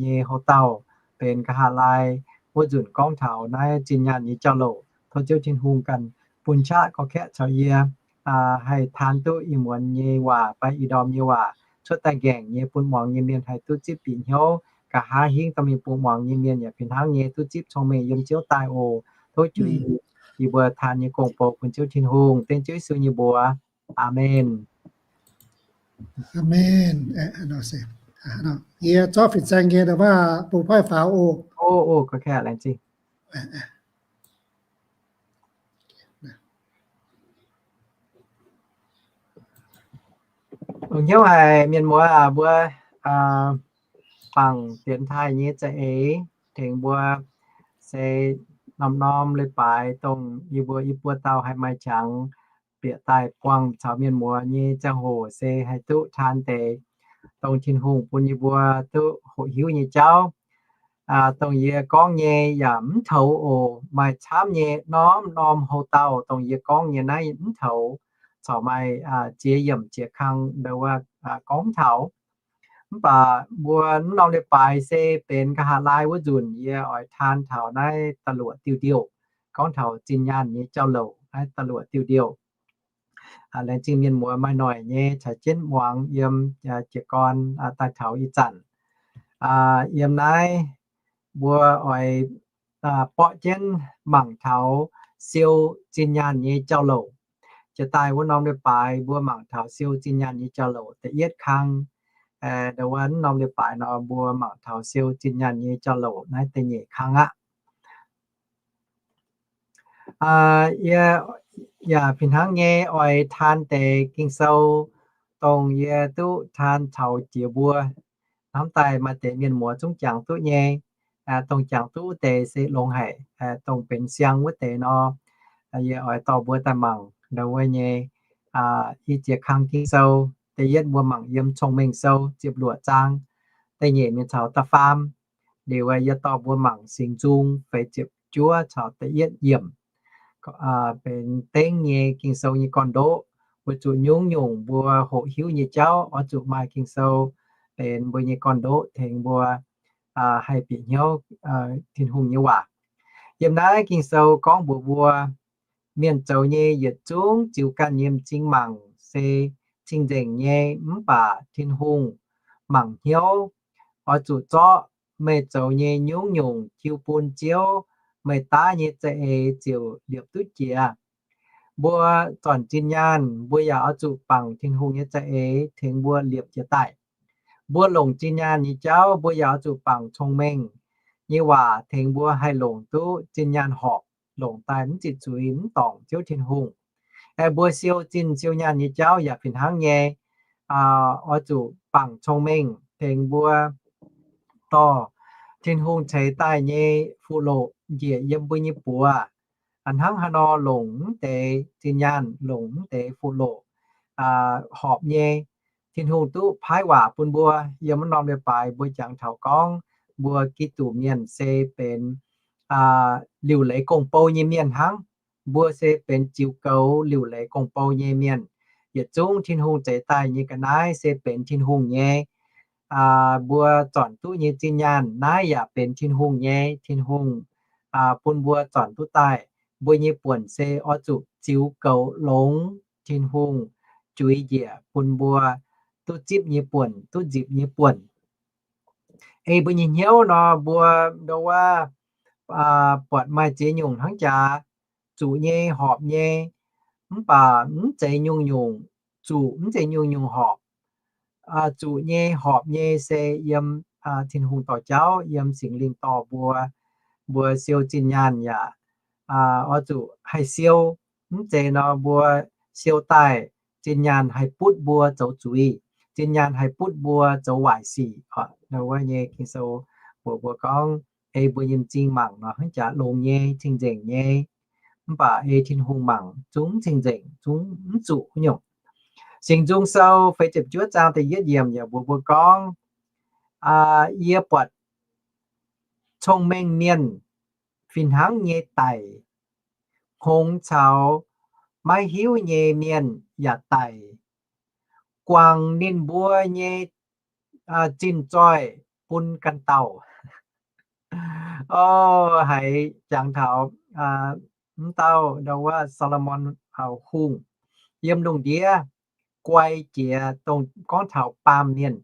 nyei houx-dauh benx nqa'haav laai wuov nzunc gorngv taux naaiv zinh nyaanh nyei jauv-louc. Tov Ziouv Tin-Hungh ganh bun qaqv gorx-kaeqv caux yie haih taan duqv ih muonz nyei waac fai ih ndorm nyei waac cuotv daaih ngaengc nyei bun muangx nyei mienh haih duqv zipv bieqc hnyouv. Nqa'haav hingv dorh mingh bun muangx nyei mienh yaac fih hnangv nyei duqv zipv cong-mengh yiem Ziouv daaih oc. Tov juix yie mbuo taan nyei gong-bou bun Ziouv Tin-Hungh, dengv Ziouv Yesu nyei mbuox. Aamen. Aamen. Yie zorqv fin-saeng nyei da'faanh bungx paaiv faaux oc. Oc, oc, gorx-kaeqv, laengz zingh. Longx hnyouv haic mienh muoz aac, mbuo bangc dienx taaih nyei za'eix tengx mbuo se norm-norm leiz-baaix dongh yie mbuo i buo dauh haih maaih qangx bieqc daaih buangh caux mienh muoz nyei ziangh hoc se haih duqv taan deix dongh Tin-Hungh bun yie mbuo duqv hoqc hiuv nyei jauv. Dongh yie gorngv nyei yaac mv toux oc. Maaih camv nyei norm-norm houx-dauh dongh yie gorngv nyei naaiv mv toux, corc maaih ziex yiemc ziex kang ndo wuov gorngv mv taux. Mv baac mbuo mv norm leiz-baaix se benx nqa'haav laai wuov nzunc, yie oix taan taux naaiv da'luoqc diuh ndiouh, gorngv taux zinh nyaanh nyei jauv-louc naaiv da'luoqc diuh ndiouh. Laengz zingh mienh muoz maaih noic nyei caux jienv muangx yiem jiez gorn daaih taux ih zanc. Yiem naaiv mbuo oix borqv jienv mangc taux siou zinh nyaanh nyei jauv-louc. Jiex daaih wuov norm leiz-baaix mbuo mangc taux siou zinh nyaanh nyei jauv-louc da'yietv kang. Ndo wuov norm leiz-baaix nor mbuo mangc taux siou zinh nyaanh nyei jauv-louc naaiv da'nyeic kang aqv. Yie yaac fih hnangv nyei oix taan deix Ging-Sou, dongh yie duqv taan caux jiex mbuo. Hnamv daaih maaih deix mienh muoz zungv jangx duqv nyei. Dongh jangx duqv wuov deix se longx haic. Dongh benx siang wuov deix nor, yie oix dorh mbuo daaih mangc ndo wuov nyei i ziex kang Ging-Sou. Da'yietv mbuo mangc yiem Cong-Mengh Sou ziepc luoqc zaang, da'nyeic mingh caux da'faam. Liuz yie dorh mbuo mangc Singx Nzung feix ziepc juov caux da'yietv yiemc. Benx dengv nyei Ging-Sou nyei gorn-ndoqv, weic zuqc nyungc-nyungc mbuo hoqc hiuv nyei jauv oix zuqc maaih Ging-Sou benx mbuo nyei gorn-ndoqv tengx mbuo haih bieqc hnyouv Tin-Hungh nyei waac. Yiem naaiv Ging-Sou gorngv mbuox mbuo, mienh zoux nyei yietc zungv ziux ganh nyei m'zing mangc se cing-nzengc nyei, mv baac Tin-Hungh mangc hnyouv. Oix zuqc zorqv meih zoux nyei nyungc-nyungc jiu bun Ziouv, meih daav nyei za'eix ziouc liepc duqv jiex. Mbuo zornc zinh nyaanh, mbuo yaac oix zuqc bangc Tin-Hungh nyei za'eix tengx mbuo liepc jiez daaih. Mbuo longc zinh nyaanh nyei jauv, mbuo yaac oix zuqc bangc cong-mengh nyei waac tengx mbuo haih longc duqv zinh nyaanh horpc, longc daaih mv ziqc zuiz, mv dorngc Ziouv Tin-Hungh. Aeqv, mbuo siou zinh siou nyaanh nyei jauv yaac fih hnangv nyei, oix zuqc bangc cong-mengh tengx mbuo dorh Tin-Hungh ceix daaih nyei fuqv-loqc njiec yiem mbuo nyei buoz. Hnangv haaix nor longc mv deix zinh nyaanh, longc mv deix fuqv-loqc horpc nyei, Tin-Hungh duqv paaiv waac bun mbuo. Yiem wuov norm leiz-baaix mbuo jangx taux gorngv mbuo Giduc mienh se benx liuc leiz gong-bou nyei mienh hnangv. Mbuo se benx ziux goux liuc leiz gong-bou nyei mienh. Yietc zungv Tin-Hungh zeix daaih nyei ga'naaiv se benx Tin-Hungh nyei. Mbuo zornc duqv nyei zinh nyaanh naaiv yaac benx Tin-Hungh nyei. Tin-Hungh bun mbuo zornc duqv daaih. Mbuo nyei buonc se oix zuqc ziux goux longx Tin-Hungh juix njiec bun mbuo duqv zipv nyei buonc, duqv nzipc nyei buonc. Ei mbuo nyei hnyouv nor, mbuo ndo wuov buatc maaih ziex nyungc hnangv jaax, zuqc nyei horpc nyei, mv baac mv zeiz nyungc-nyungc zuqc, mv zeiz nyungc-nyungc horpc. Zuqc nyei horpc nyei se yiem Tin-Hungh dorh jauv, yiem Singx Lingh dorh mbuo. Mbuo siou zinh nyaanh yaac oix zuqc haih siou, mv zeiz nor mbuo siou daaih, zinh nyaanh haih butv mbuo zoux zuiz, zinh nyaanh haih butv mbuo zoux waaic sic. Wuov nyei Ging-Sou mbuox mbuo gorngv, ei mbuo nyei m'zing mangc nor hnangv jaax longx nyei, cing-nzengc nyei, mv baac ei Tin-Hungh mangc zungv cing-nzengc, zungv mv zuqc wuov nyungc. Singx Nzung Sou feix ziepc juov zaang da'yietv yiemc yaac mbuox mbuo gorngv, yie buatc cong-mengh mienh fih hnangv nyei daic, hngongx caux maiv hiuv nyei mienh yaac daic, guangc ninh mbuo nyei zinh zoih bun ganh dauh. O, haiz jangx taux mv dauh ndo wuov Saa^lo^morn Hungh yiem lungh ndiev guai jiex, dongh gorngv taux baamh mienh.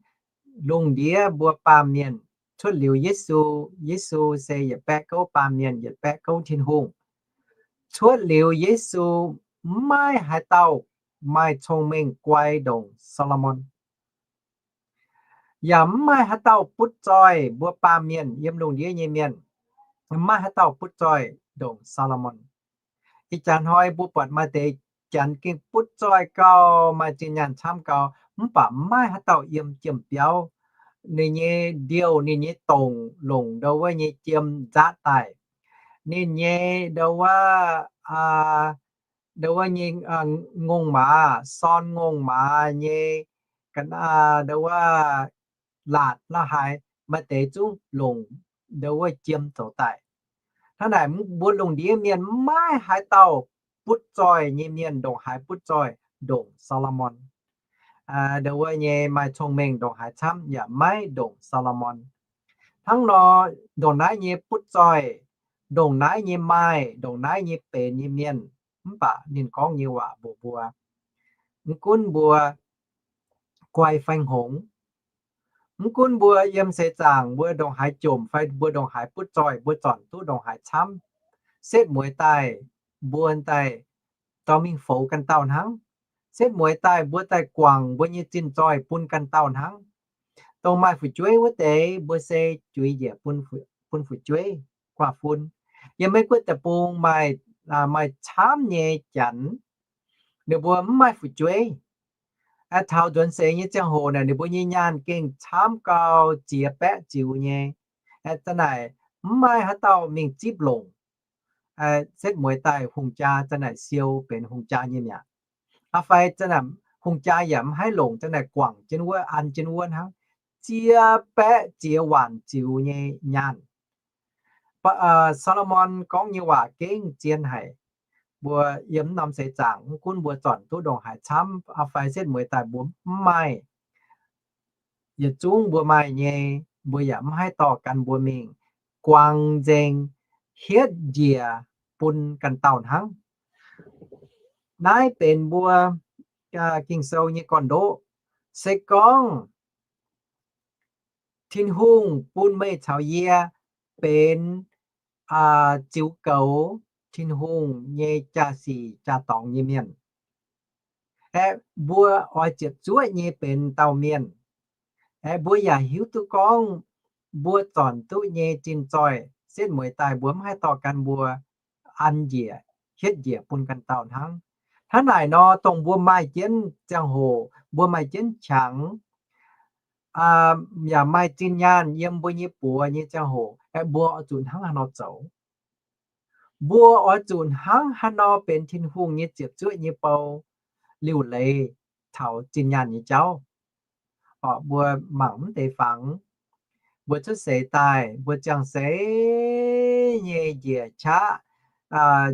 Lungh ndiev mbuo baamh mienh cuotv liuz Yesu, Yesu se yietc baeqv gouv baamh mienh, yietc baeqv gouv Tin-Hungh. Cuotv liuz Yesu mv maaih haaix dauh maaih cong-mengh guai ndongc Saa^lo^morn. Yaac mv maaih haaix dauh butv zoih mbuo baamh mienh, yiem lungh ndiev nyei mienh, mv maaih haaix dauh butv zoih ndongc Saa^lo^morn. Ih jaax hnoi mbuo buatc maaih deix janx gengh butv zoih gau, maaih zinh nyaanh camv gau, mv baac mv maaih haaix dauh yiem jiem biauv. Ninh nyei ndiouh, ninh nyei dongc longc ndo wuov nyei jiem nzaatv daaih. Ninh nyei ndo wuov, ndo wuov nyei ngongh maaz, sorn ngongh maaz nyei ga'naaiv, ndo wuov laatc la'haaix, maaih deix zungv longc ndo wuov jiem zoux daaih. Hnangv naaic mbuo lungh ndiev mienh maiv maaih haaix dauh butv zoih nyei mienh ndongc haaix butv zoih ndongc Saa^lo^morn. Ndo wuov nyei maaih cong-mengh ndongc haaix camv yaac maiv ndongc Saa^lo^morn. Hnangv nor, ndongc naaiv nyei butv zoih, ndongc naaiv nyei maaih, ndongc naaiv nyei benx nyei mienh, mv baac ninh gorngv nyei waac mbuox mbuo, mv gunv mbuo guai fai hngongx, mv gunv mbuo yiem seix zaangc mbuo ndongc haaix jomc fai mbuo ndongc haaix butv zoih, mbuo zornc duqv ndongc haaix camv, setv mueiz daaih mbuo daaih dorh mingh foux ganh dauh hnangv. Setv mueiz daaih mbuo daaih guangc mbuo nyei zinh zoih bun ganh dauh hnangv. Dongh maaih fu'jueiv wuov deix mbuo se juix njiec bun fu'jueiv, guaax fun. Yiem Meiv Guoqv deic-bung maaih, maaih camv nyei janx, ninh mbuo mv maaih fu'jueiv. Taux nzuonx seix nyei ziangh hoc naaic ninh mbuo nyei nyaanh gengh camv gau, ziex baeqv ziux nyei. Za'naaic mv maaih haaix dauh mingh zipv longc. Setv mueiz daaih hungh jaa za'naaic siou benx hungh jaa nyei mi'aqv. Aa fai za'naaic hungh jaa yaac mv haih longc, za'naaic guangc jienv wuov, an jienv wuov hnangv, ziex baeqv ziex waanc ziux nyei nyaanh. Saa^lo^morn gorngv nyei waac gengh zien haic. Mbuo yiem norm seix zaangc mv gunv mbuo zornc duqv ndongc haaix camv, aa fai setv mueiz daaih mbuo mv maaih, yietc zungv mbuo maaih nyei, mbuo yaac mv haih dorh gan mbuo mingh guang nzengc hietv njiec bun ganh dauh hnangv. Naaiv benx mbuo Ging-Sou nyei gorn-ndoqv. Se gorngv Tin-Hungh bun meih caux yie benx ziux goux Tin-Hungh nyei jaa-sic jaa-dorngx nyei mienh. Aeqv, mbuo oix ziepc zuoqv nyei benx dauh mienh. Aeqv, mbuo yaac hiuv duqv gorngv mbuo zornc duqv nyei zinh zoih setv mueiz daaih mbuo mv haih dorh gan mbuo an njiec, hietv njiec bun ganh dauh hnangv. Hnangv naaic nor, dongh mbuo maaih jienv ziangh hoc, mbuo maaih jienv qangx, yaac maaih zinh nyaanh yiem mbuo nyei buoz nyei ziangh hoc, aeqv, mbuo oix zuqc hnangv haaix nor zoux? Mbuo oix zuqc hnangv haaix nor benx Tin-Hungh nyei ziepc zuoqv nyei bou, liuc leiz taux zinh nyaanh nyei jauv? Orqc, mbuo mangc mv deix fangx, mbuo cuotv seix daaih, mbuo ziangh seix nyei njiec qaqv,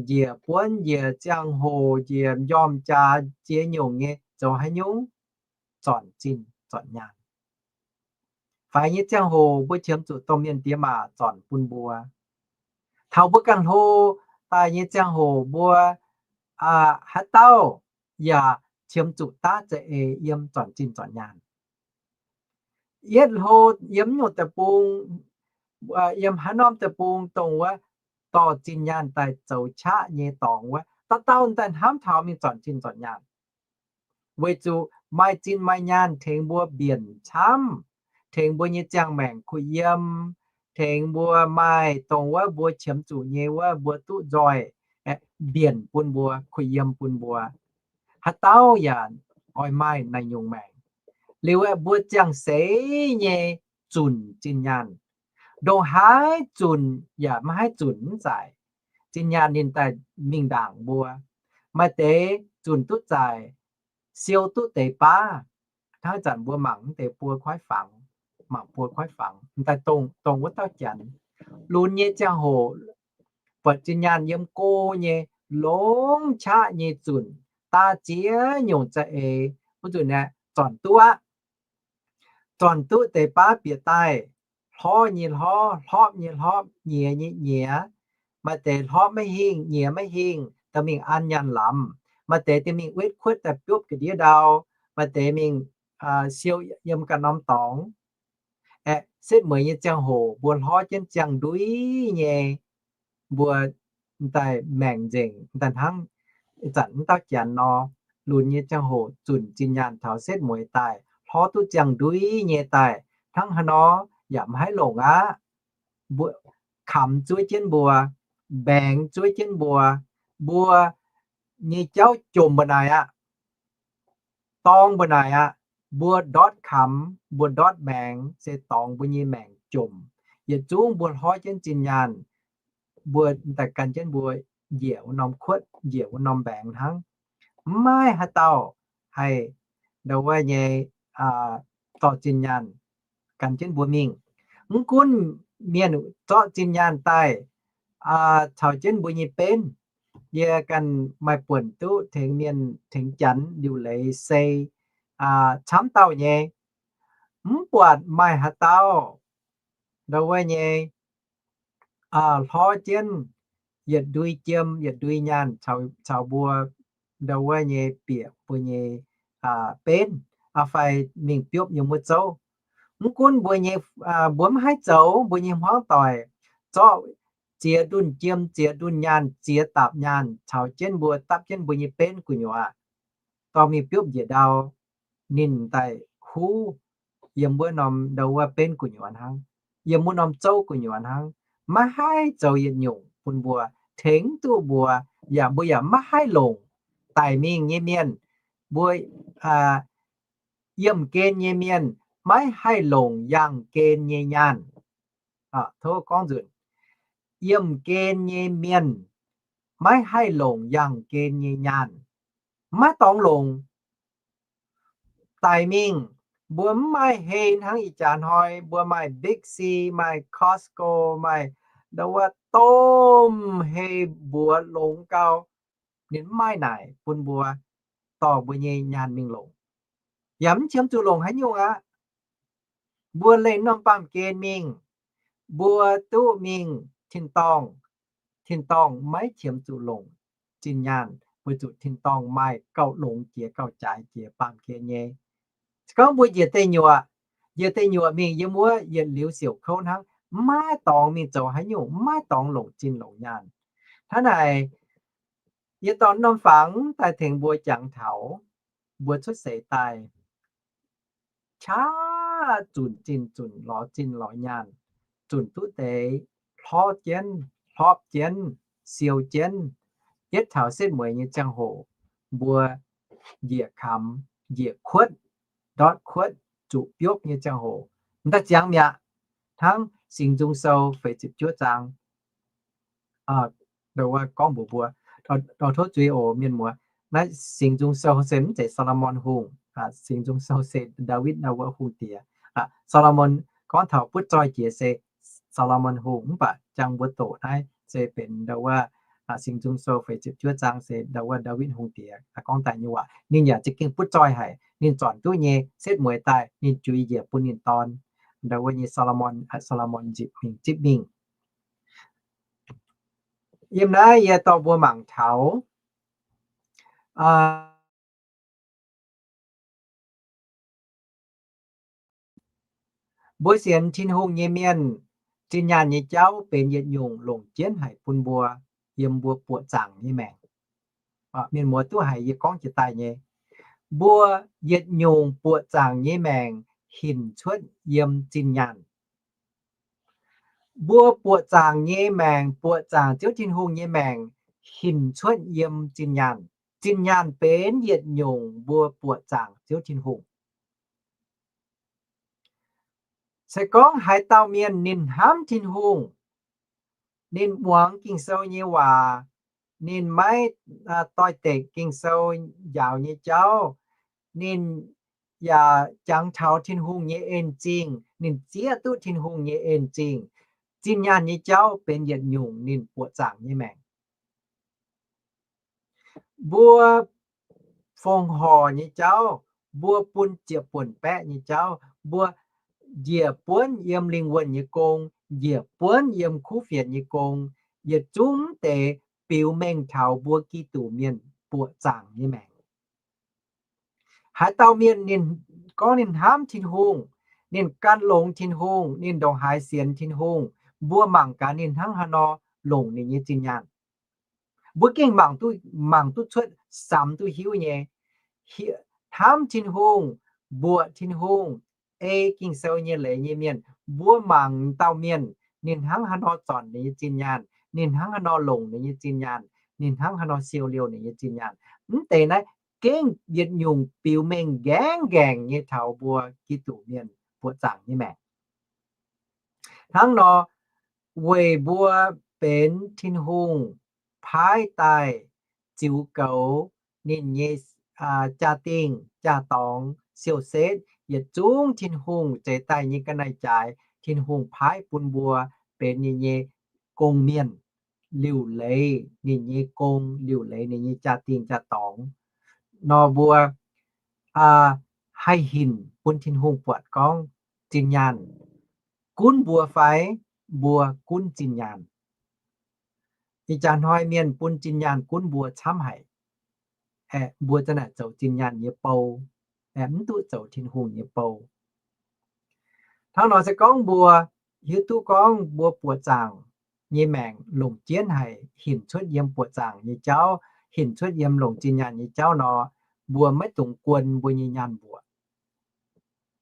njiec buonv, njiec ziangh hoc, njiec njormh jaax, ziex nyungc nyei, zoux haaix nyungc? Zornc zinh zornc nyaanh. Faix nyei ziangh hoc mbuo qiemx zuqc domh mienh diex maac zornc bun mbuo. Taux mbuo ganh hlo daaih nyei ziangh hoc mbuo haaix dauh yaac qiemx zuqc daav za'eix yiem zornc zinh zornc nyaanh. Yietv hlo yiem nyungc deic-bung, yiem haaix norm deic-bung dongh wuov dorh zinh nyaanh daaih zoux qaqv nyei dorngx wuov, dauh dauh daaih hnamv taux mingh zornc zinh zornc nyaanh. Weic zuqc maaih zinh maaih nyaanh tengx mbuo mbienc camv, tengx mbuo nyei ziangh maengc kuh yiem, tengx mbuo maaih dongh wuov mbuo qiemx zuqc nyei wuov mbuo duqv nzoih, mbienc bun mbuo, kuh yiem bun mbuo. Haaix dauh yaac oix maaih naaiv nyungc maengc. Liuz aeqv, mbuo ziangh seix nyei zunc zinh nyaanh, ndongc haaix zunc yaac maiv haih zunc mv zaic. Zinh nyaanh ninh daaih mingh ndaangc mbuo. Maaih deix zunc duqv zaic, siou duqv deix baav. Hnangv zanc mbuo mangc mv deix buo kuaaiv fangx, mangc buo kuaaiv fangx, m'daaih dongh, dongh wuov dauh janx. Lunx nyei ziangh hoc, buatc zinh nyaanh yiem go nyei, longx qaqv nyei zunc, daav ziex nyungc za'eix, wuov nzunc aeqv, zornc duqv aqv. Zornc duqv deix baav bieqc daaih, hlorv nyei hlorv, hlopv nyei hlopv, nyiex nyei nyiex. Maaih deix hlopv maiv hingh, nyiex maiv hingh, da'mingh an nyaanh lamz. Maaih deix da'mingh wetv kuotv daaih biopv ga'ndiev ndau. Maaih deix mingh siou yiem ganh norm dorngx. Aeqv, setv mueiz nyei ziangh hoc mbuo hlorv jienv ziangh ndui nyei, mbuo m'daaih maengc nzengc, m'daaih hnangv ih zanc m'dauh janx nor, lunx nyei ziangh hoc zunc zinh nyaanh taux setv mueiz daaih, hlorv duqv ziangh ndui nyei daaih, hnangv haaix nor yaac maiv haih longc aqv. Mbuo kamx zuov jienv mbuo, mbaengx zuov jienv mbuo, mbuo nyei jauv jomc mbu'naaic aqv. Dorngx mbu'naaic aqv. Mbuo ndortv kamx, mbuo ndortv mbaengx, se dorngx mbuo nyei maengc jomc. Yietc zungv mbuo hlorv jienv zinh nyaanh, mbuo daaih gan jienv mbuo njiec wuov norm kuotv, njiec wuov norm mbaengx hnangv. Mv maaih haaix dauh haih ndau wuov nyei dorh zinh nyaanh gan jienv mbuo mingh. Mv gunv mienh zorqv zinh nyaanh daaih caux jienv mbuo nyei benv, yie ganh maaih buonc duqv tengx mienh tengx janx liuc leiz sei camv dauh nyei. Mv buatc maaih haaix dauh ndau wuov nyei hlorv jienv yietc ndui jiem yietc ndui nyaanh caux mbuo ndau wuov nyei bieqc mbuo nyei benv, fai mingh biopv nyei wuov zouv. Mv gunv mbuo nyei, mbuo mv haih zoux, mbuo nyei hmuangv doic zorqv ziex ndunh jiem, ziex ndunh nyaanh, ziex dapc nyaanh caux jienv mbuo dapv jienv mbuo nyei benv gu'nyuoz dorh mingh biopv njiec ndau, ninh daaih huv yiem wuov norm ndau wuov benv gu'nyuoz hnangv, yiem wuov norm zouv gu'nyuoz hnangv. Maiv haih zoux yietc nyungc bun mbuo, tengx duqv mbuo, yaac mbuo yaac maiv haih longc. Daic mingh nyei mienh, mbuo yiemh gen nyei mienh maiv haih longc yangh gen nyei nyaanh. Tov gorngv nzunc, yiemh gen nyei mienh maiv haih longc yangh gen nyei nyaanh. Maiv dorngx longc. Daic mingh, mbuo mv maaih hei hnangv ih jaax hnoi mbuo maaih Big C, maaih Costco, maaih ndau wuov domh hei mbuox longx gau. Ninh mv maaih naaic bun mbuo dorh mbuo nyei nyaanh mingh longc, yaac mv qiemx zuqc longc haaix nyungc aqv. Mbuo leih norm baamh gen mingh, mbuo duqv mingh tin-dorngh. Tin-dorngh maiv qiemx zuqc longc zinh nyaanh, weic zuqc tin-dorngh maaih gauh longx jiex gauh jaaix jiex baamh gen nyei. Se gorngv mbuo njiec deic nyuoqc, njiec deic nyuoqc mingh yiem wuov yietc liuz siouc kouv hnangv, maiv dorngx mingh zoux haaix nyungc, maiv dorngx longc zinh longc nyaanh. Hnangv naaic, yie dorh norm fangx daaih tengx mbuo jangx taux mbuo cuotv seix daaih, qaqv zunc zinh zunc, lorz zinh lorz nyaanh, zunc duqv deix, hlorpv jienv, hlorpv jienv, siou jienv, yietv taux setv mueiz nyei ziangh hoc, mbuo njiec kamx, njiec kuotv, ndortv kuotv, zuqc biopv nyei ziangh hoc, m'daaih ziangx mi'aqv. Hnangv Singx Nzung Sou feix ziepc juov zaang, ndau wuov gorngv mbuox mbuo, dorh tov zuiz oc mienh muoz. Naaiv Singx Nzung Sou se mv zeiz Saa^lo^morn Hungh. Singx Nzung Sou se Ndaawitv, ndau wuov hungh diex. Saa^lo^morn gorngv taux butv zoih jiex se Saa^lo^morn Hungh, mv baac jangx mbuo doqc naaiv se benx ndau wuov Singx Nzung Sou feix ziepc juov zaang se ndau wuov Ndaawitv hungh diex gorngv daaih nyei waac. Ninh yaac za'gengh butv zoih haic. Ninh zornc duqv nyei setv mueiz daaih, ninh juix njiec bun ninh dorn, ndau wuov nyei Saa^lo^morn, Saa^lo^morn nzipc mingh, zipv mingh. Yiem naaiv yie dorh mbuo mangc taux mbuo sienx Tin-Hungh nyei mienh, zinh nyaanh nyei jauv benx yietc nyungc longc jienv haic bun mbuo yiem mbuo buoqc zaangc nyei maengc. Mienh muoz duqv haiz yie gorngv jiex daaih nyei, mbuo yietc nyungc buoqc zaangc nyei maengc hinc cuotv yiem zinh nyaanh. Mbuo buoqc zaangc nyei maengc, buoqc zaangc Ziouv Tin-Hungh nyei maengc hinc cuotv yiem zinh nyaanh. Zinh nyaanh benx yietc nyungc mbuo buoqc zaangc Ziouv Tin-Hungh. Se gorngv haaix dauh mienh ninh hnamv Tin-Hungh, ninh muangx Ging-Sou nyei waac, ninh maiv doix-dekc Ging-Sou njaaux nyei jauv, ninh yaac jangx taux Tin-Hungh nyei en-zingh, ninh zieqv duqv Tin-Hungh nyei en-zingh, zinh nyaanh nyei jauv benx yietc nyungc ninh buoqc zaangc nyei maengc. Mbuo fongc horc nyei jauv, mbuo bun ziepc buonc baeqv nyei jauv, mbuo njiec buonv yiem lingh wuonh nyei gong, njiec buonv yiem kuv fienx nyei gong, yietc zungv deix biux mengh taux mbuo Giduc mienh buoqc zaangc nyei maengc. Haaix dauh mienh ninh gorngv ninh hnamv Tin-Hungh, ninh gan longx Tin-Hungh, ninh ndongc haaix sienx Tin-Hungh, mbuo mangc gaax ninh hnangv haaix nor longc ninh nyei zinh nyaanh. Mbuo gengh mangc duqv, mangc duqv cuotv, samx duqv hiuv nyei. Hnamv Tin-Hungh, mbuoqc Tin-Hungh, ei Ging-Sou nyei leiz nyei mienh, mbuo mangc dauh mienh ninh hnangv haaix nor zornc ninh nyei zinh nyaanh, ninh hnangv haaix nor longc ninh nyei zinh nyaanh, ninh hnangv haaix nor siou liouh ninh nyei zinh nyaanh. Mv deix naaiv gengh yietc nyungc biux mengh nqaengv nqaengc nyei taux mbuo Giduc mienh buoqc zaangc nyei maengc. Hnangv nor, weic mbuo benx Tin-Hungh paaiv daaih ziux goux ninh nyei jaa-dingh jaa-dorngx siou-setv, yietc zungv Tin-Hungh zeix daaih nyei ga'naaiv jaaix, Tin-Hungh paaiv bun mbuo benx ninh nyei gong-mienh, liuc leiz ninh nyei gong, liuc leiz ninh nyei jaa-dingh jaa-dorngx nor, mbuo haih hinc bun Tin-Hungh buatc gorngv zinh nyaanh gunv mbuo fai mbuo gunv zinh nyaanh. Ih jaax hnoi mienh bun zinh nyaanh gunv mbuo camv haic. Aeqv, mbuo za'naaic zoux zinh nyaanh nyei bou, aeqv, mv duqv zoux Tin-Hungh nyei bou. Hnangv nor se gorngv mbuo hiuv duqv gorngv mbuo buoqc zaangc nyei maengc longc jienv haic, hinc cuotv yiem buoqc zaangc nyei jauv, hinc cuotv yiem longc zinh nyaanh nyei jauv nor, mbuo maiv dungx guon mbuo nyei nyaanh mbuoqc.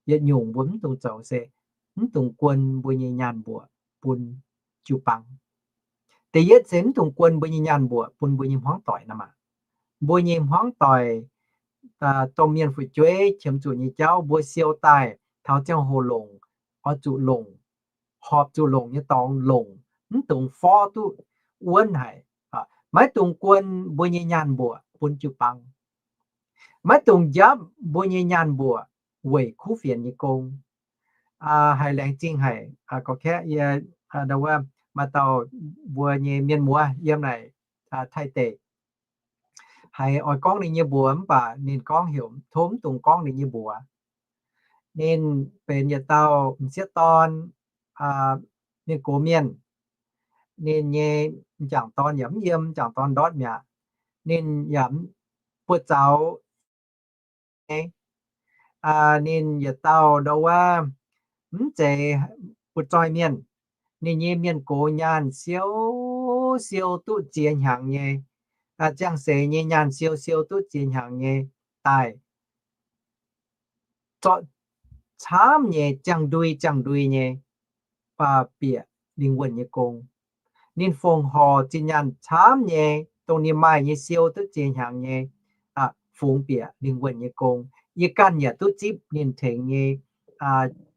Yietc nyungc mbuo mv dungx zoux se mv dungx guon mbuo nyei nyaanh mbuoqc bun jiu-baang. Da'yietv se mv dungx guon mbuo nyei nyaanh mbuoqc bun mbuo nyei hmuangv doic nor maah. Mbuo nyei hmuangv doic, domh mienh fu'jueiv qiemx zuqc nyei jauv mbuo siou daaih taux ziangh hoc longc, oix zuqc longc, horpc zuqc longc nyei dorngx longc, mv dungx forv duqv wuonv haic. Maiv dungx guon mbuo nyei nyaanh mbuoqc bun jiu-baang. Maiv dungx njapv mbuo nyei nyaanh mbuoqc weic kuv fienx nyei gong. Haiz laengz zingh haic, gorqv-kaeqv yie, ndau wuov, maaih dauh mbuo nyei mienh muoz yiem naaic Taiv deic, haiz oix gorngv ninh nyei mbuox mv baac ninh gorngv heuc tov mv dungx gorngv ninh nyei mbuox. Ninh benx yietc dauh m'sieqv dorn, mienh gox mienh. Ninh nyei m'jangc dorn yaac mv yiem, m'jangc dorn ndortv mi'aqv. Ninh yaac buoz-zaux, ninh yietc dauh ndau wuov mv zeiz butv-zoih mienh. Ninh nyei mienh gox nyaanh siou siou duqv ziex hnyangx nyei, ziangh seix nyei nyaanh siou siou duqv ziex hnyangx nyei daaih, zorqv camv nyei ziangh ndui ziangh ndui nyei bieqc lingh wuonh nyei gong. Ninh fongc horc zinh nyaanh camv nyei, dongh ninh maaih nyei siou duqv ziex hnyangx nyei, fungx bieqc lingh wuonh nyei gong. Yie ganh yaac duqv zipv ninh tengx nyei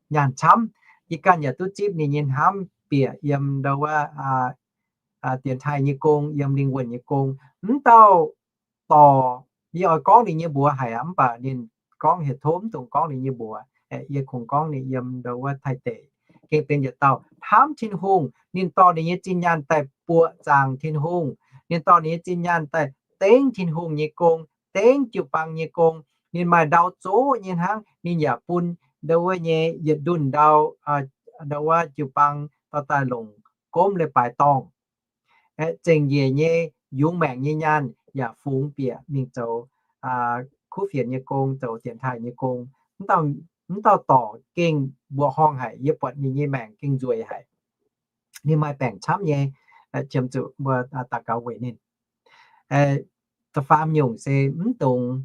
nyaanh camv. Yie ganh yaac duqv zipv ninh nyei hnamv bieqc yiem ndo wuov dienx taaih nyei gong, yiem lingh wuonh nyei gong. Mv dauh dorc, yie oix gorngv ninh nyei mbuox haic aqv, mv baac ninh gorngv hieh tov, mv dungx gorngv ninh nyei mbuox. Yie kungx gorngv ninh yiem ndo wuov Taiv deic. Gengh benx yietc dauh hnamv Tin-Hungh, ninh dorh ninh nyei zinh nyaanh daaih buoqc zaangc Tin-Hungh. Ninh dorh ninh nyei zinh nyaanh daaih dengv Tin-Hungh nyei gong, dengv jiu-baang nyei gong. Ninh maaih ndau zoqv nyei hnangv, ninh yaac bun ndo wuov nyei yietc ndunh ndau, ndo wuov jiu-baang dorh daaih longc gomv leiz-baaix dorngh. Aeqv, zengc njiec nyei yungz maengc nyei nyaanh yaac fungx bieqc mingh zoux kuv fienx nyei gong, zoux dienx taaih nyei gong. Mv dauh dorc gengh mbuoqc horngh haic, yie buatc ninh nyei maengc gengh nzueic haic. Ninh maaih baengc camv nyei, qiemx zuqc mbuo daux gaux weic ninh. Da'faam nyungc se mv dungx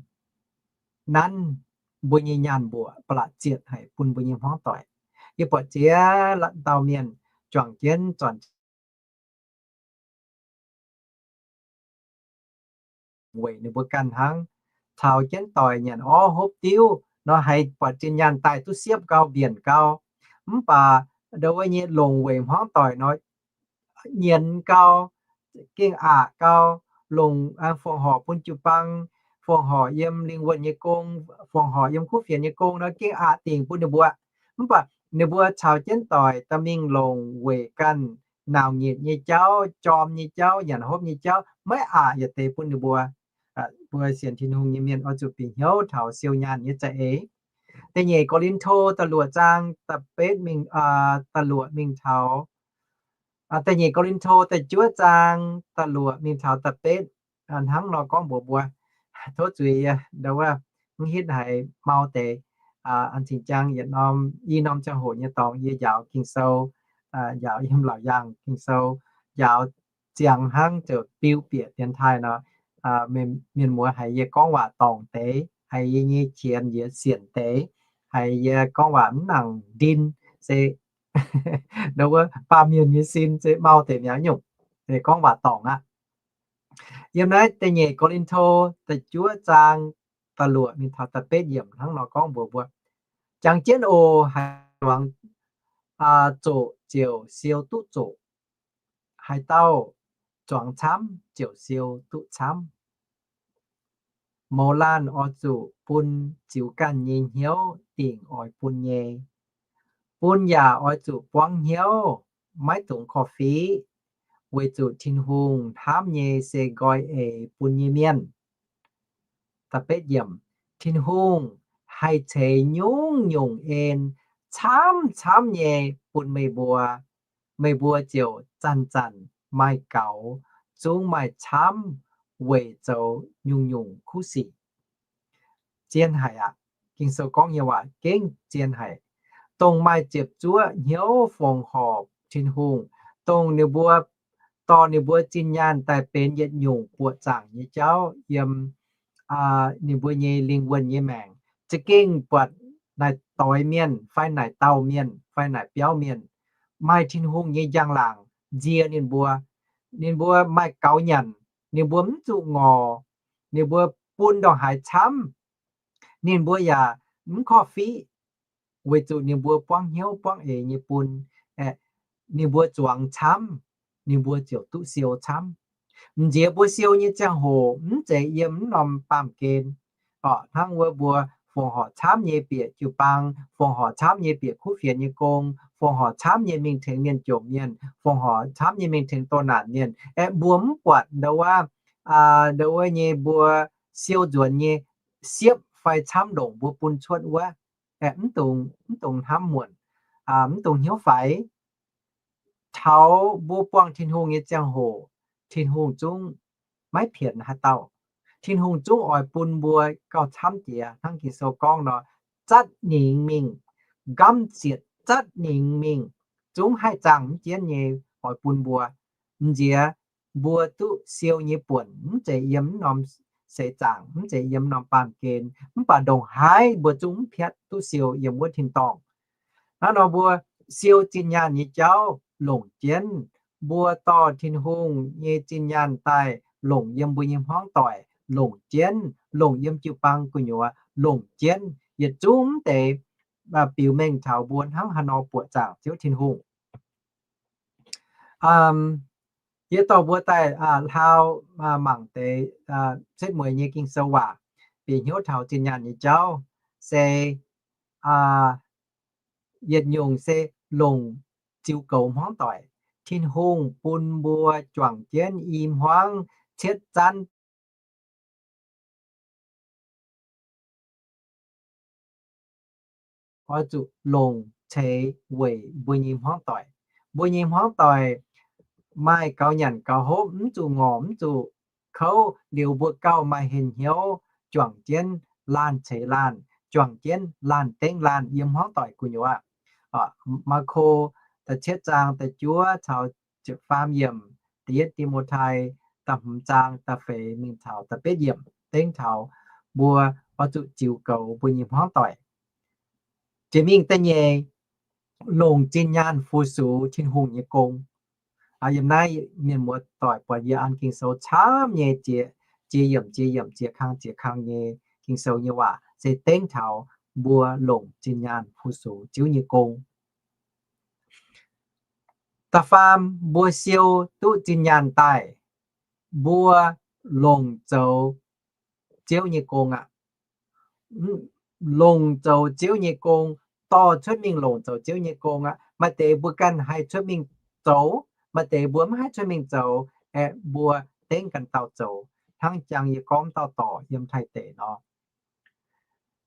nanv mbuo nyei nyaanh mbuoqc ba'laqc zietc haic bun mbuo nyei hmuangv doic. Yie buatc ziex dauh mienh juangc jienv zornc weic ninh mbuo ganh hnangv, caux jienv doic nyanc orv hopv diuv nor, haiz buatc zinh nyaanh daaih duqv siepv gau, mbienc gau. Mv baac ndo wuov nyei longc weic hmuangv doic nor, nyienz gau, gengh aqc gau, longc fongc horc bun jiu-baang, fongc horc yiem lingh wuonh nyei gong, fongc horc yiem kuv fienx nyei gong nor, gengh aqc dingc bun ninh mbuo. Mv baac ninh mbuo caux jienv doic daaih mingh longc weic ganh nauc nyitc nyei jauv, jorm nyei jauv, nyanc hopv nyei jauv, maiv aqc yietc deix bun ninh mbuo. Mbuo sienx Tin-Hungh nyei mienh oix zuqc bieqc hnyouv taux siou nyaanh nyei za'eix. Da'nyeic Ko^lin^to da'luoqc zaang da'betv mingh, da'luoqc mingh taux, da'nyeic Ko^lin^to da'juov zaang da'luoqc mingh taux da'betv hnangv nor gorngv mbuox mbuo. Tov zuiz yie ndo wuov mv hitv haiz mau deix. An cing-jang yietc norm i norm ziangh hoc nyei dorngx yie njaaux Ging-Sou, njaaux yiem Laauc Yaangh Ging-Sou, njaaux ziangx hnangv ziouc biu bieqc dienx taaih nor, mienh muoz haiz yie gorngv waac dorngc deix, haiz yie nyei qienx yie sienc deix, haiz yie gorngv waac mv nangc ndin, se ndo wuov baamh mienh nyei sin se mau deix mi'aqv nyungc, gorngv waac dorngc aqv. Yiem naaiv da'nyeic Ko^lin^to da'juov zaang da'luoqc mingh taux da'betv yiemc hnangv nor gorngv mbuox mbuo, jangx jienv oc. Haaix zuangx zoqc ziouc siou duqv zoqc. Haaix dauh zuangx camv ziouc siou duqv camv. Mouz laanh oix zuqc bun ziux ganh nyei hnyouv dingc oix bun nyei. Bun yaac oix zuqc buangv hnyouv, maiv dungx korv-fiqv, weic zuqc Tin-Hungh hnamv nyei se nqoi eix bun nyei mienh. Tin-Hungh haih ceix nyungc-nyungc en camv-camv nyei bun meih mbuo. Meih mbuo ziouc zanc-zanc maaih gaux, zungv maaih camv weic zoux nyungc-nyungc kuv sic. Zien haic aqv. Ging-Sou gorngv nyei waac gengh zien haic. Dongh maaih ziepc zuoqv hnyouv fongc horc Tin-Hungh, dongh ninh mbuo dorh ninh mbuo zinh nyaanh daaih benx yietc nyungc buoqc zaangc nyei jauv yiem ninh mbuo nyei lingh wuonh nyei maengc, za'gengh buatc naaic doix mienh fai naaic dauh mienh fai naaic biauv mienh maaih Tin-Hungh nyei njang-laangc nzie ninh mbuo. Ninh mbuo maaih gaux nyanc, ninh mbuo mv zuqc ngorc, ninh mbuo bun ndongc haaix camv, ninh mbuo yaac mv korv-fiqv, weic zuqc ninh mbuo buangv hnyouv buangv eix nyei bun. Ninh mbuo zuangx camv, ninh mbuo ziouc duqv siou camv. M'nziex mbuo siou nyei ziangh hoc mv zeiz yiem mv norm baamh gen. Orqc, hnangv wuov mbuo fongc horc camv nyei bieqc jiu-baang, fongc horc camv nyei bieqc kuv fienx nyei gong, fongc horc camv nyei mingh tengx mienh jomc mienh, fongc horc camv nyei mingh tengx doh naanc mienh. Aeqv, mbuo mv buatc ndo wuov, ndo wuov nyei mbuo siou nzuonx nyei siepv fai camv ndongc mbuo bun cuotv wuov. Aeqv, mv dungx, mv dungx hnamv muonc, mv dungx hnyouv faix. Taux mbuo buangh Tin-Hungh nyei ziangh hoc, Tin-Hungh zungv maiv pienx haaix dauh. Tin-Hungh zungv oix bun mbuo gauh camv jiex hnangv Ging-Sou gorngv nor, zatv ningx mingh, nqamv zietc zatv ningx mingh, zungv haih zaangh mv jienv nyei oix bun mbuo. M'nziex mbuo duqv siou nyei buonc mv zeiz yiem mv norm seix zaangc, mv zeiz yiem mv norm baamh gen, mv baac ndongc haaix mbuo zungv mv piatv duqv siou yiem wuov tin-dorngh. Hnangv nor mbuo siou zinh nyaanh nyei jauv longc jienv, mbuo dorh Tin-Hungh nyei zinh nyaanh daaih longc yiem mbuo nyei hmuangv doic, longc jienv, longc yiem jiu-baang gu'nyuoz longc jienv, yietc zungv mv deix biux mengh taux mbuo hnangv haaix nor buoqc zaangc Ziouv Tin-Hungh. Yie dorh mbuo daaih hlauv mangc deix setv mueiz nyei Ging-Sou waac, bieqc hnyouv taux zinh nyaanh nyei jauv, se yietc nyungc se longc ziux goux hmuangv doic. Tin-Hungh bun mbuo juangc jienv i hmuangv cietv zanv oix zuqc longc ceix weic mbuo nyei hmuangv doic. Mbuo nyei hmuangv doic maaih gaux nyanc gaux hopv, mv zuqc ngorc mv zuqc kouv liuz, mbuo gauh maaih hnyouv juangc jienv laanh ceix laanh, juangc jienv laanh dengv laanh yiem hmuangv doic gu'nyuoz. Maako da'cietv zaang da'juov caux ziepc faam yiemc, da'yietv Ti^mo^tai da'hmz zaang da'feix mingh caux da'betv yiemc dengv taux mbuo oix zuqc ziux goux mbuo nyei hmuangv doic. Jiex mingh da'nyeic, longc zinh nyaanh fu-sux Tin-Hungh nyei gong. Yiem naaiv mienh muoz-doic buatc yie an Ging-Sou camv nyei, ziex yiemc ziex yiemc, ziex kang ziex kang nyei Ging-Sou nyei waac se dengv taux mbuo longc zinh nyaanh fu-sux Ziouv nyei gong. Da'faam, mbuo siou duqv zinh nyaanh daaih, mbuo longc zoux Ziouv nyei gong aqv. Longc zoux Ziouv nyei gong, dorh cuotv mingh longc zoux Ziouv nyei gong aqv. Maaih deix mbuo ganh haih cuotv mingh zoux, maaih deix mbuo mv haih cuotv mingh zoux, aeqv, mbuo dengv ganh dauh zoux, hnangv jang yie gorngv dauh dorc yiem Taiv deic nor.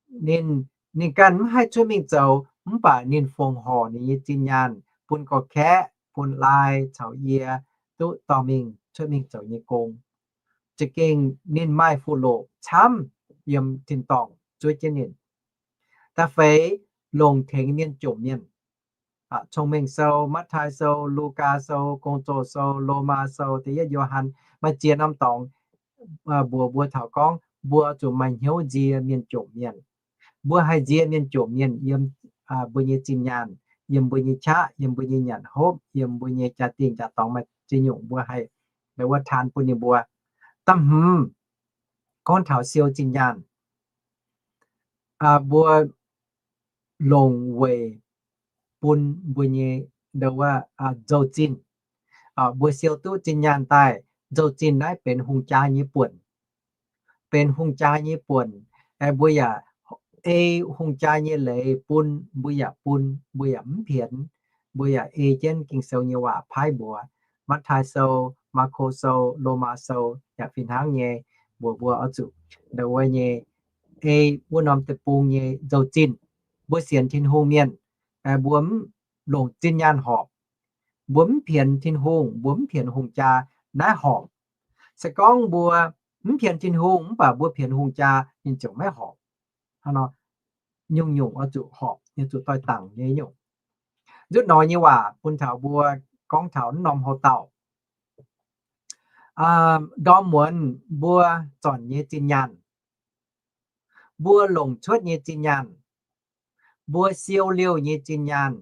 Ninh, ninh ganh mv haih cuotv mingh zoux, mv baac ninh fongc horc ninh nyei zinh nyaanh bun gorx-kaeqv, bun laai caux yie duqv dorh mingh cuotv mingh zoux nyei gong. Za'gengh ninh maaih fuqv-loqc camv yiem tin-dorngh zuov jienv ninh. Da'feix, longc tengx mienh jomc mienh. Cong-Mengh Sou, Matv^tai Sou, Lugaa Sou, Gong-Zoh Sou, Lomaa Sou, Da'yietv Yo^han, maaih ziex norm dorngx mbuox mbuo taux gorngv mbuo zuqc maaih hnyouv nzie mienh jomc mienh. Mbuo haih nzie mienh jomc mienh yiem mbuo nyei zinh nyaanh, yiem mbuo nyei qaqv, yiem mbuo nyei nyanc hopv, yiem mbuo nyei jaa-dingh jaa-dorngx, maaih ziex nyungc mbuo haih wuov taan bun ninh mbuo. Da'hmz, gorngv taux siou zinh nyaanh, mbuo longc weic bun mbuo nyei nzou-zinh. Mbuo siou duqv zinh nyaanh daaih, nzou-zinh naaiv benx hungh jaa nyei buonc. Benx hungh jaa nyei buonc, mbuo yaac ei hungh jaa nyei leiz bun, mbuo yaac bun, mbuo yaac mv pienx. Mbuo yaac ei jienv Ging-Sou nyei waac paaiv mbuox. Matv^tai Sou, Maako Sou, Lomaa Sou yaac fih hnangv nyei mbuox mbuo oix zuqc ndau wuov nyei ei wuov norm deic-bung nyei nzou-zinh. Mbuo sienx Tin-Hungh mienh, mbuo mv longc zinh nyaanh horpc. Mbuo mv pienx Tin-Hungh, mbuo mv pienx hungh jaa naaiv horpc. Se gorngv mbuo mv pienx Tin-Hungh mv baac mbuo pienx hungh jaa, ninh ziouc maiv horpc. Hnangv nor, nyungc-nyungc oix zuqc horpc, oix zuqc doix-dangc nyei nyungc. Nzutv nor nyei waac bun taux mbuo gorngv taux naaiv norm houc dauh ndorm muonz mbuo zornc nyei zinh nyaanh, mbuo longc cuotv nyei zinh nyaanh, mbuo siou liouh nyei zinh nyaanh,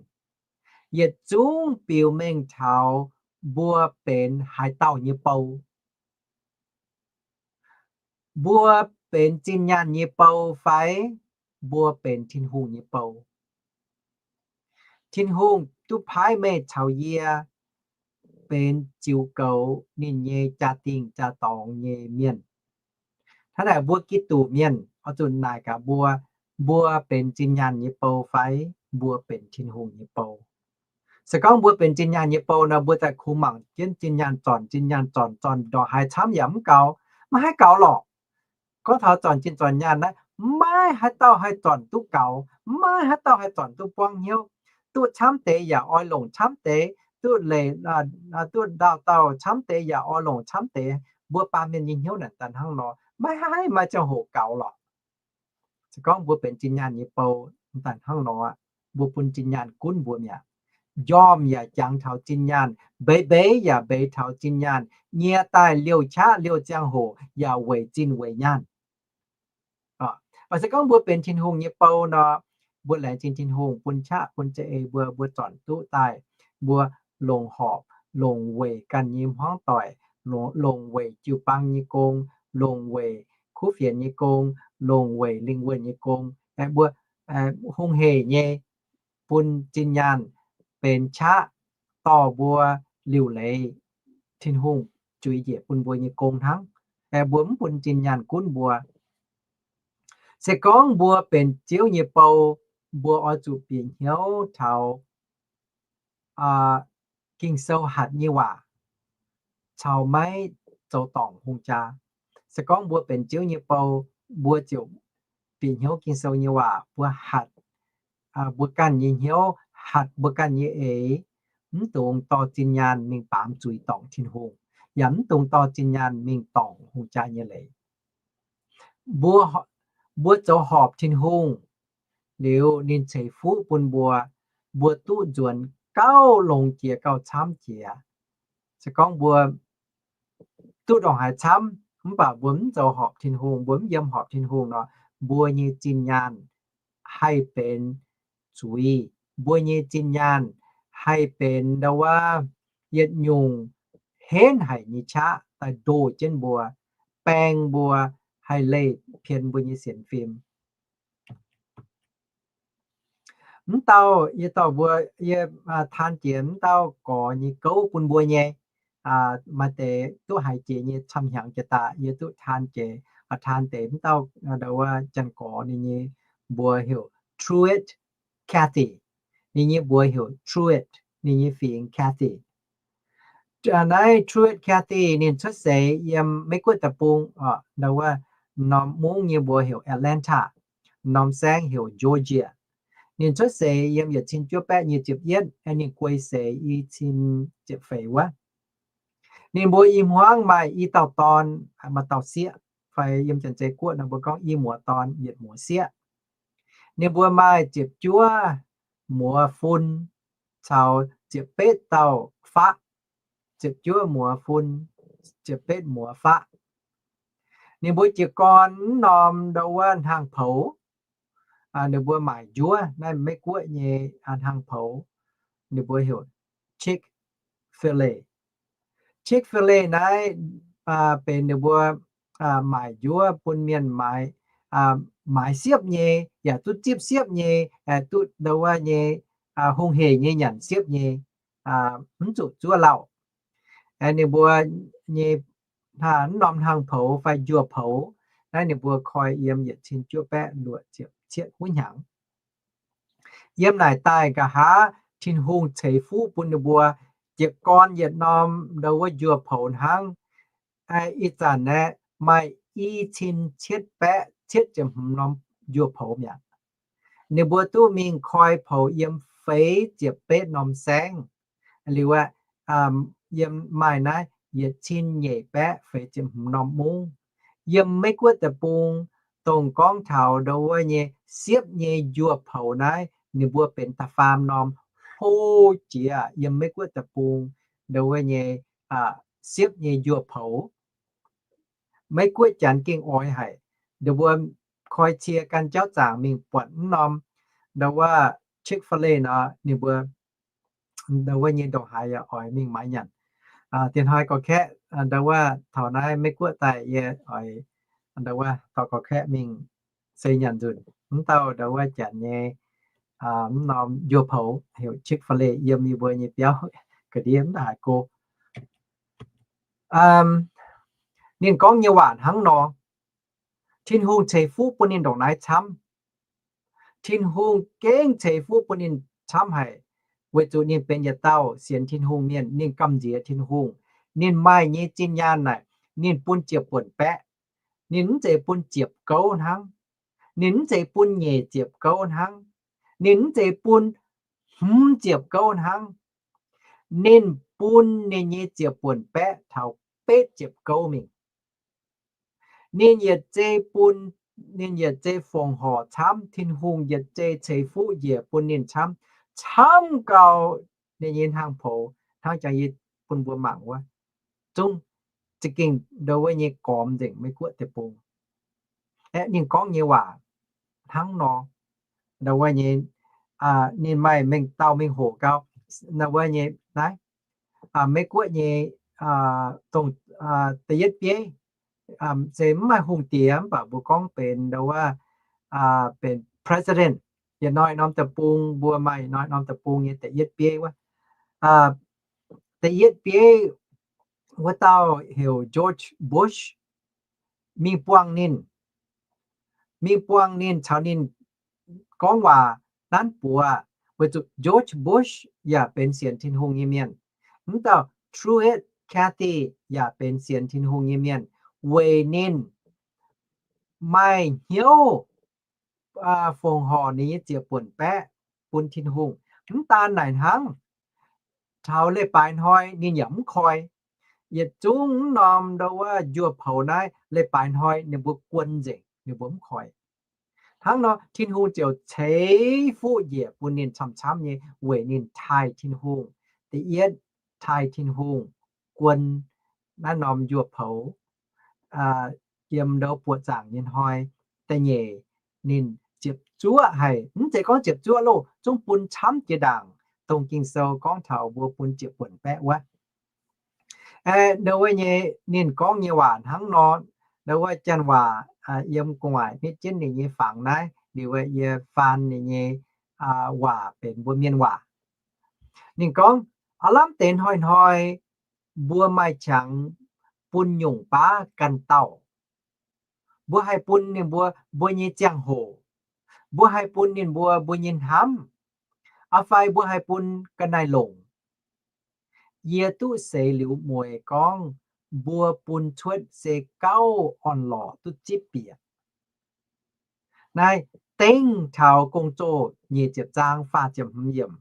yietc zungv biux mengh taux mbuo benx haaix dauh nyei bou. Mbuo benx zinh nyaanh nyei bou fai mbuo benx Tin-Hungh nyei bou? Tin-Hungh duqv paaiv meih caux yie benx ziux goux ninh nyei jaa-dingh jaa-dorngx nyei mienh. Hnangv naaic, mbuo Giduc mienh oix zuqc naaic gaax mbuo, mbuo benx zinh nyaanh nyei bou fai mbuo benx Tin-Hungh nyei bou? Se gorngv mbuo benx zinh nyaanh nyei bou nor, mbuo daaih kungx mangc jienv zinh nyaanh zornc, zinh nyaanh zornc, zornc ndongc haaix camv yaac mv gaux, maiv haih gaux lorqc. Gorngv taux zornc zinh zornc nyaanh naaiv, maiv haaix dauh haih zornc duqv gaux, maiv haaix dauh haih zornc duqv buangv hnyouv. Duqv camv deix yaac oix longc camv deix, duqv leiz, duqv ndau-dauh camv deix yaac oix longc camv deix. Mbuo baamh mienh nyei hnyouv naaic daaih hnangv nor, maiv haih maaih ziangh hoc gaux lorqc. Se gorngv mbuo benx zinh nyaanh nyei bou daaih hnangv nor, mbuo bun zinh nyaanh gunv mbuo mi'aqv. njormh yaac jangx taux zinh nyaanh, mbeix mbeix yaac mbeix taux zinh nyaanh, nyie daaih liouh qaqv liouh ziangh hoc yaac weic zinh weic nyaanh. Se gorngv mbuo benx Tin-Hungh nyei bou nor, mbuo laengz zingh Tin-Hungh bun qaqv bun za'eix mbuo, mbuo zornc duqv daaih, mbuo longc horpc, longc weic ganh nyei hmuangv doic, longc weic jiu-baang nyei gong, longc weic kuv fienx nyei gong, longc weic lingh wuonh nyei gong, aengx mbuo hungh hec nyei bun zinh nyaanh benx qaqv dorh mbuo liuc leiz Tin-Hungh zuiz njiec bun mbuo nyei gong hnangv. Aengx mbuo mv bun zinh nyaanh gunv mbuo. Se gorngv mbuo benx Ziouv nyei bou, mbuo oix zuqc bieqc hnyouv taux Ging-Sou hatc nyei waac caux maiv zoux dorngc hungh jaa. Se gorngv mbuo benx Ziouv nyei bou, mbuo ziouc bieqc hnyouv Ging-Sou nyei waac, mbuo hatc mbuo ganh nyei hnyouv, hatc mbuo ganh nyei eix, mv dungx dorh zinh nyaanh mingh baamz zuiz dorngc Tin-Hungh, yaac mv dungx dorh zinh nyaanh mingh dorngc hungh jaa nyei leiz. Mbuo, mbuo zoux horpc Tin-Hungh liuz, ninh ceix fuqv bun mbuo, mbuo duqv nzuonx gauh longx jiex gauh camv jiex. Se gorngv mbuo duqv ndongc haaix camv mv baac mbuo mv zoux horpc Tin-Hungh, mbuo mv yiem horpc Tin-Hungh nor, mbuo nyei zinh nyaanh haih benx zuiz. Mbuo nyei zinh nyaanh haih benx ndau wuov yietc nyungc henv haic nyei qaqv daaih ndoh jienv mbuo, baeng mbuo, haih leih pien mbuo nyei sienx fim. Mv dauh, yie dorh mbuo, yie taan jiex mv dauh gorx nyei gouv bun mbuo nyei. Maaih deix duqv haiz jiex nyei camv-hnyangx jiex daaih, yie duqv taan jiex, taan deix mv dauh ndau wuov janx-gorx ninh nyei mbuox heuc Truett Cathy. Ninh nyei mbuox heuc Truett, ninh nyei fingx Cathy. Naaiv Truett Cathy ninh cuotv seix yiem Meiv Guoqv deic-bung, ndau wuov norm mungv nyei mbuox heuc Atlanta, norm saengv heuc Georgia. Ninh cuotv seix yiem yietc cin juov baeqv nyic ziepc yietv, ninh guei seix i cin ziepc feix wuov. Ninh mbuo i hmuangv maaih i dauh dorn, maaih dauh sieqv, fai yiem Janx-Zei Guoqv nor mbuo gorngv i muoz dorn yietc muoz sieqv. Ninh mbuo maaih ziepc juov muoz fun caux ziepc betv dauh faqv. Ziepc juov muoz fun, ziepc betv muoz faqv. Ninh mbuo jiez gorn mv norm ndau wuov hnaangx poux. Ninh mbuo maaic njuov, naaiv Meiv Guoqv nyei hnaangx poux, ninh mbuo heuc Chick-fil-A. Chick-fil-A naaiv benx ninh mbuo maaic njuov bun mienh maaiz, maaiz siepv nyei, yaac duqv zipv siepv nyei, duqv ndau wuov nyei hungh hec nyei nyanc siepv nyei, mv zuqc zuov lauh. Ninh mbuo nyei mv norm hnaangx poux fai njuov poux, naaiv ninh mbuo koi yiem yietc cin juov baeqv luoqc ziepc cietv wuov hnyangx. Yiem naaic daaih nqa'haav Tin-Hungh ceix fuqv bun ninh mbuo jiez gorn yietc norm ndau wuov njuov poux hnangv. Ih zanc aeqv, maaih i cin cietv baeqv cietv ziepc hmz norm njuov poux mi'aqv. Ninh mbuo duqv mingh koi poux yiem feix ziepc betv norm saengv. Liuz aeqv, yiem maaih naaiv yietc cin nyeic baeqv feix ziepc hmz norm mungv, yiem Meiv Guoqv deic-bung, dongh gorngv taux ndau wuov nyei siepv nyei njuov poux naaiv, ninh mbuo benx da'faam norm hlo jiex yiem Meiv Guoqv deic-bung ndau wuov nyei siepv nyei njuov poux. Meiv Guoqv Janx gengh oix haic. Ninh mbuo koi cie gan jauv zaangc mingh buatc mv norm ndau wuov Chick-fil-A nor, ninh mbuo ndau wuov nyei ndongc haaix yaac oix mingh maaiz nyanc. Diex hnoi gorx-kaeqv ndau wuov taux naaiv Meiv Guoqv daaih yie oix ndau wuov dorh gorx-kaeqv mingh se nyanc nzunc. Mv dauh ndau wuov Janx nyei mv norm njuov poux heuc Chick-fil-A yiem yie mbuo nyei biauv ga'ndiev mv haaix go. Ninh gorngv nyei waac hnangv nor, Tin-Hungh ceix fuqv bun ninh ndongc naaiv camv. Tin-Hungh gengh ceix fuqv bun ninh camv haic, weic zuqc ninh benx yietc dauh sienx Tin-Hungh mienh, ninh gamh nziex Tin-Hungh. Ninh maaih nyei zinh nyaanh naaic, ninh bun ziepc buonc baeqv. Ninh mv zeiz bun ziepc gouv hnangv. Ninh mv zeiz bun nyeic ziepc gouv hnangv. Ninh mv zeiz bun hmz ziepc gouv hnangv. Ninh bun ninh nyei ziepc buonc baeqv taux betv ziepc gouv mingh. Ninh yietc zei bun, ninh yietc zei fongc horc camv. Tin-Hungh yietc zei ceix fuqv njiec bun ninh camv, camv gau ninh nyei hnaangx-poux hnangv jangx yie bun mbuo mangc wuov, zungv za'gengh ndo wuov nyei gormx nzengc Meiv Guoqv deic-bung. Aeqv, ninh gorngv nyei waac hnangv nor, ndo wuov nyei, ninh maaih mengh dauh mengh hoc gau, ndo wuov nyei naaiv, Meiv Guoqv nyei, dongh, da'yietv bieiv, se mv maaih hungh diex mv baac mbuo gorngv benx ndo wuov, benx president, yietc hnoi norm deic-bung, mbuo maaih yietc hnoi norm deic-bung nyei da'yietv bieiv wuov. Da'yietv bieiv wuov dauh heuc George Bush, mingh buangh ninh, mingh buangh ninh caux ninh gorngv waac nanv buoz, weic zuqc George Bush yaac benx sienx Tin-Hungh nyei mienh. Mv dauh Truett Cathy yaac benx sienx Tin-Hungh nyei mienh, weic ninh maaih hnyouv fongc horc ninh nyei ziepc buonc baeqv bun Tin-Hungh. Mv daan naaic hnangv, taux leiz-baaix hnoi ninh yaac mv koi. Yietc zungv mv norm ndo wuov njuov poux naaiv leiz-baaix hnoi ninh mbuo guon nzengc, ninh mbuo mv koi. Hnangv nor Tin-Hungh ziouc ceix fuqv njiec bun ninh camv-camv nyei weic ninh taaih Tin-Hungh. Da'yietv taaih Tin-Hungh guon naaiv norm njuov poux yiem ndo buoqc zaangc nyei hnoi. Da'nyeic ninh ziepc zuoqv haic, mv zeiz gorngv ziepc zuoqv loh, zungv bun camv jiex ndaangc dongh Ging-Sou gorngv taux mbuo bun ziepc buonc baeqv wuov. Ndo wuov nyei ninh gorngv nyei waac hnangv nor, ndo wuov janx waac yiem gu'nguaaic nitv jienv ninh nyei fangx naaiv liuz, yie faan ninh nyei waac benx mbuo mienh waac. Ninh gorngv, aav lamh deix hnoi-hnoi mbuo maaih qangx bun nyungc baav ganh dauh. Mbuo haih bun ninh mbuo mbuo nyei ziangh hoc, mbuo haih bun ninh mbuo mbuo nyei hnamv, aa fai mbuo haih bun ga'naaiv-longc. Yie duqv seix liuz mueiz gorngv mbuo bun cuotv se gauh orn-lorqc duqv zipv bieqc. Naaiv dengv taux Gong-Zoh nyic ziepc zaang faah ziepc hmz yiemc.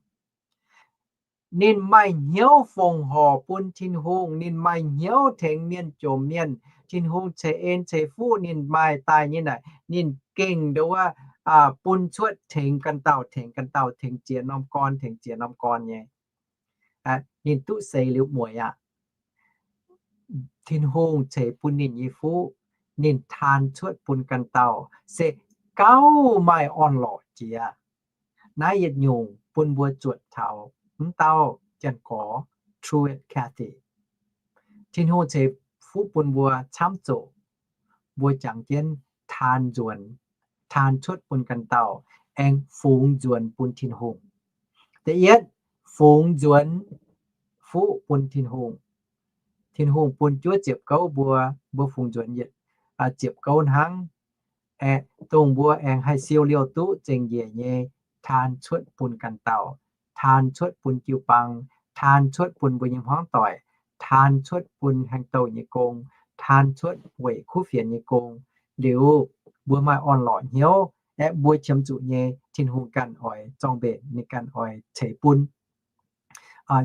Ninh maaih hnyouv fongc horc bun Tin-Hungh, ninh maaih hnyouv tengx mienh jomc mienh. Tin-Hungh ceix en ceix fuqv ninh maaih daaih nyei naaic, ninh gengh ndo wuov bun cuotv tengx ganh dauh, tengx ganh dauh, tengx ziex norm gorn, tengx ziex norm gorn nyei. Ninh duqv seix liuz mueiz aqv. Tin-Hungh ceix bun ninh nyei fuqv, ninh taan cuotv bun ganh dauh se gauh maaih orn-lorqc jiex. Naaiv yietc nyungc bun mbuo zuotc taux mv dauh janx-gorx Truett Cathy. Tin-Hungh ceix fuqv bun mbuo camv zoqc, mbuo jangx jienv taan nzuonx, taan cuotv bun ganh dauh, aengx fungx nzuonx bun Tin-Hungh. Da'yietv, fungx nzuonx fuqv bun Tin-Hungh. Tin-Hungh bun juov ziepc gouv mbuo, mbuo fungx nzuonx yietc ziepc gouv hnangv. Aeqv, dongh mbuo aengx haih siou liouh duqv zengc njiec nyei, taan cuotv bun ganh dauh, taan cuotv bun jiu-baang, taan cuotv bun mbuo nyei hmuangv doic, taan cuotv bun haaix douh nyei gong, taan cuotv weic kuv fienx nyei gong. Liuz mbuo maaih orn-lorqc hnyouv, aeqv, mbuo qiemx zuqc nyei, Tin-Hungh ganh oix zorng-mbenc, ninh ganh oix ceix bun.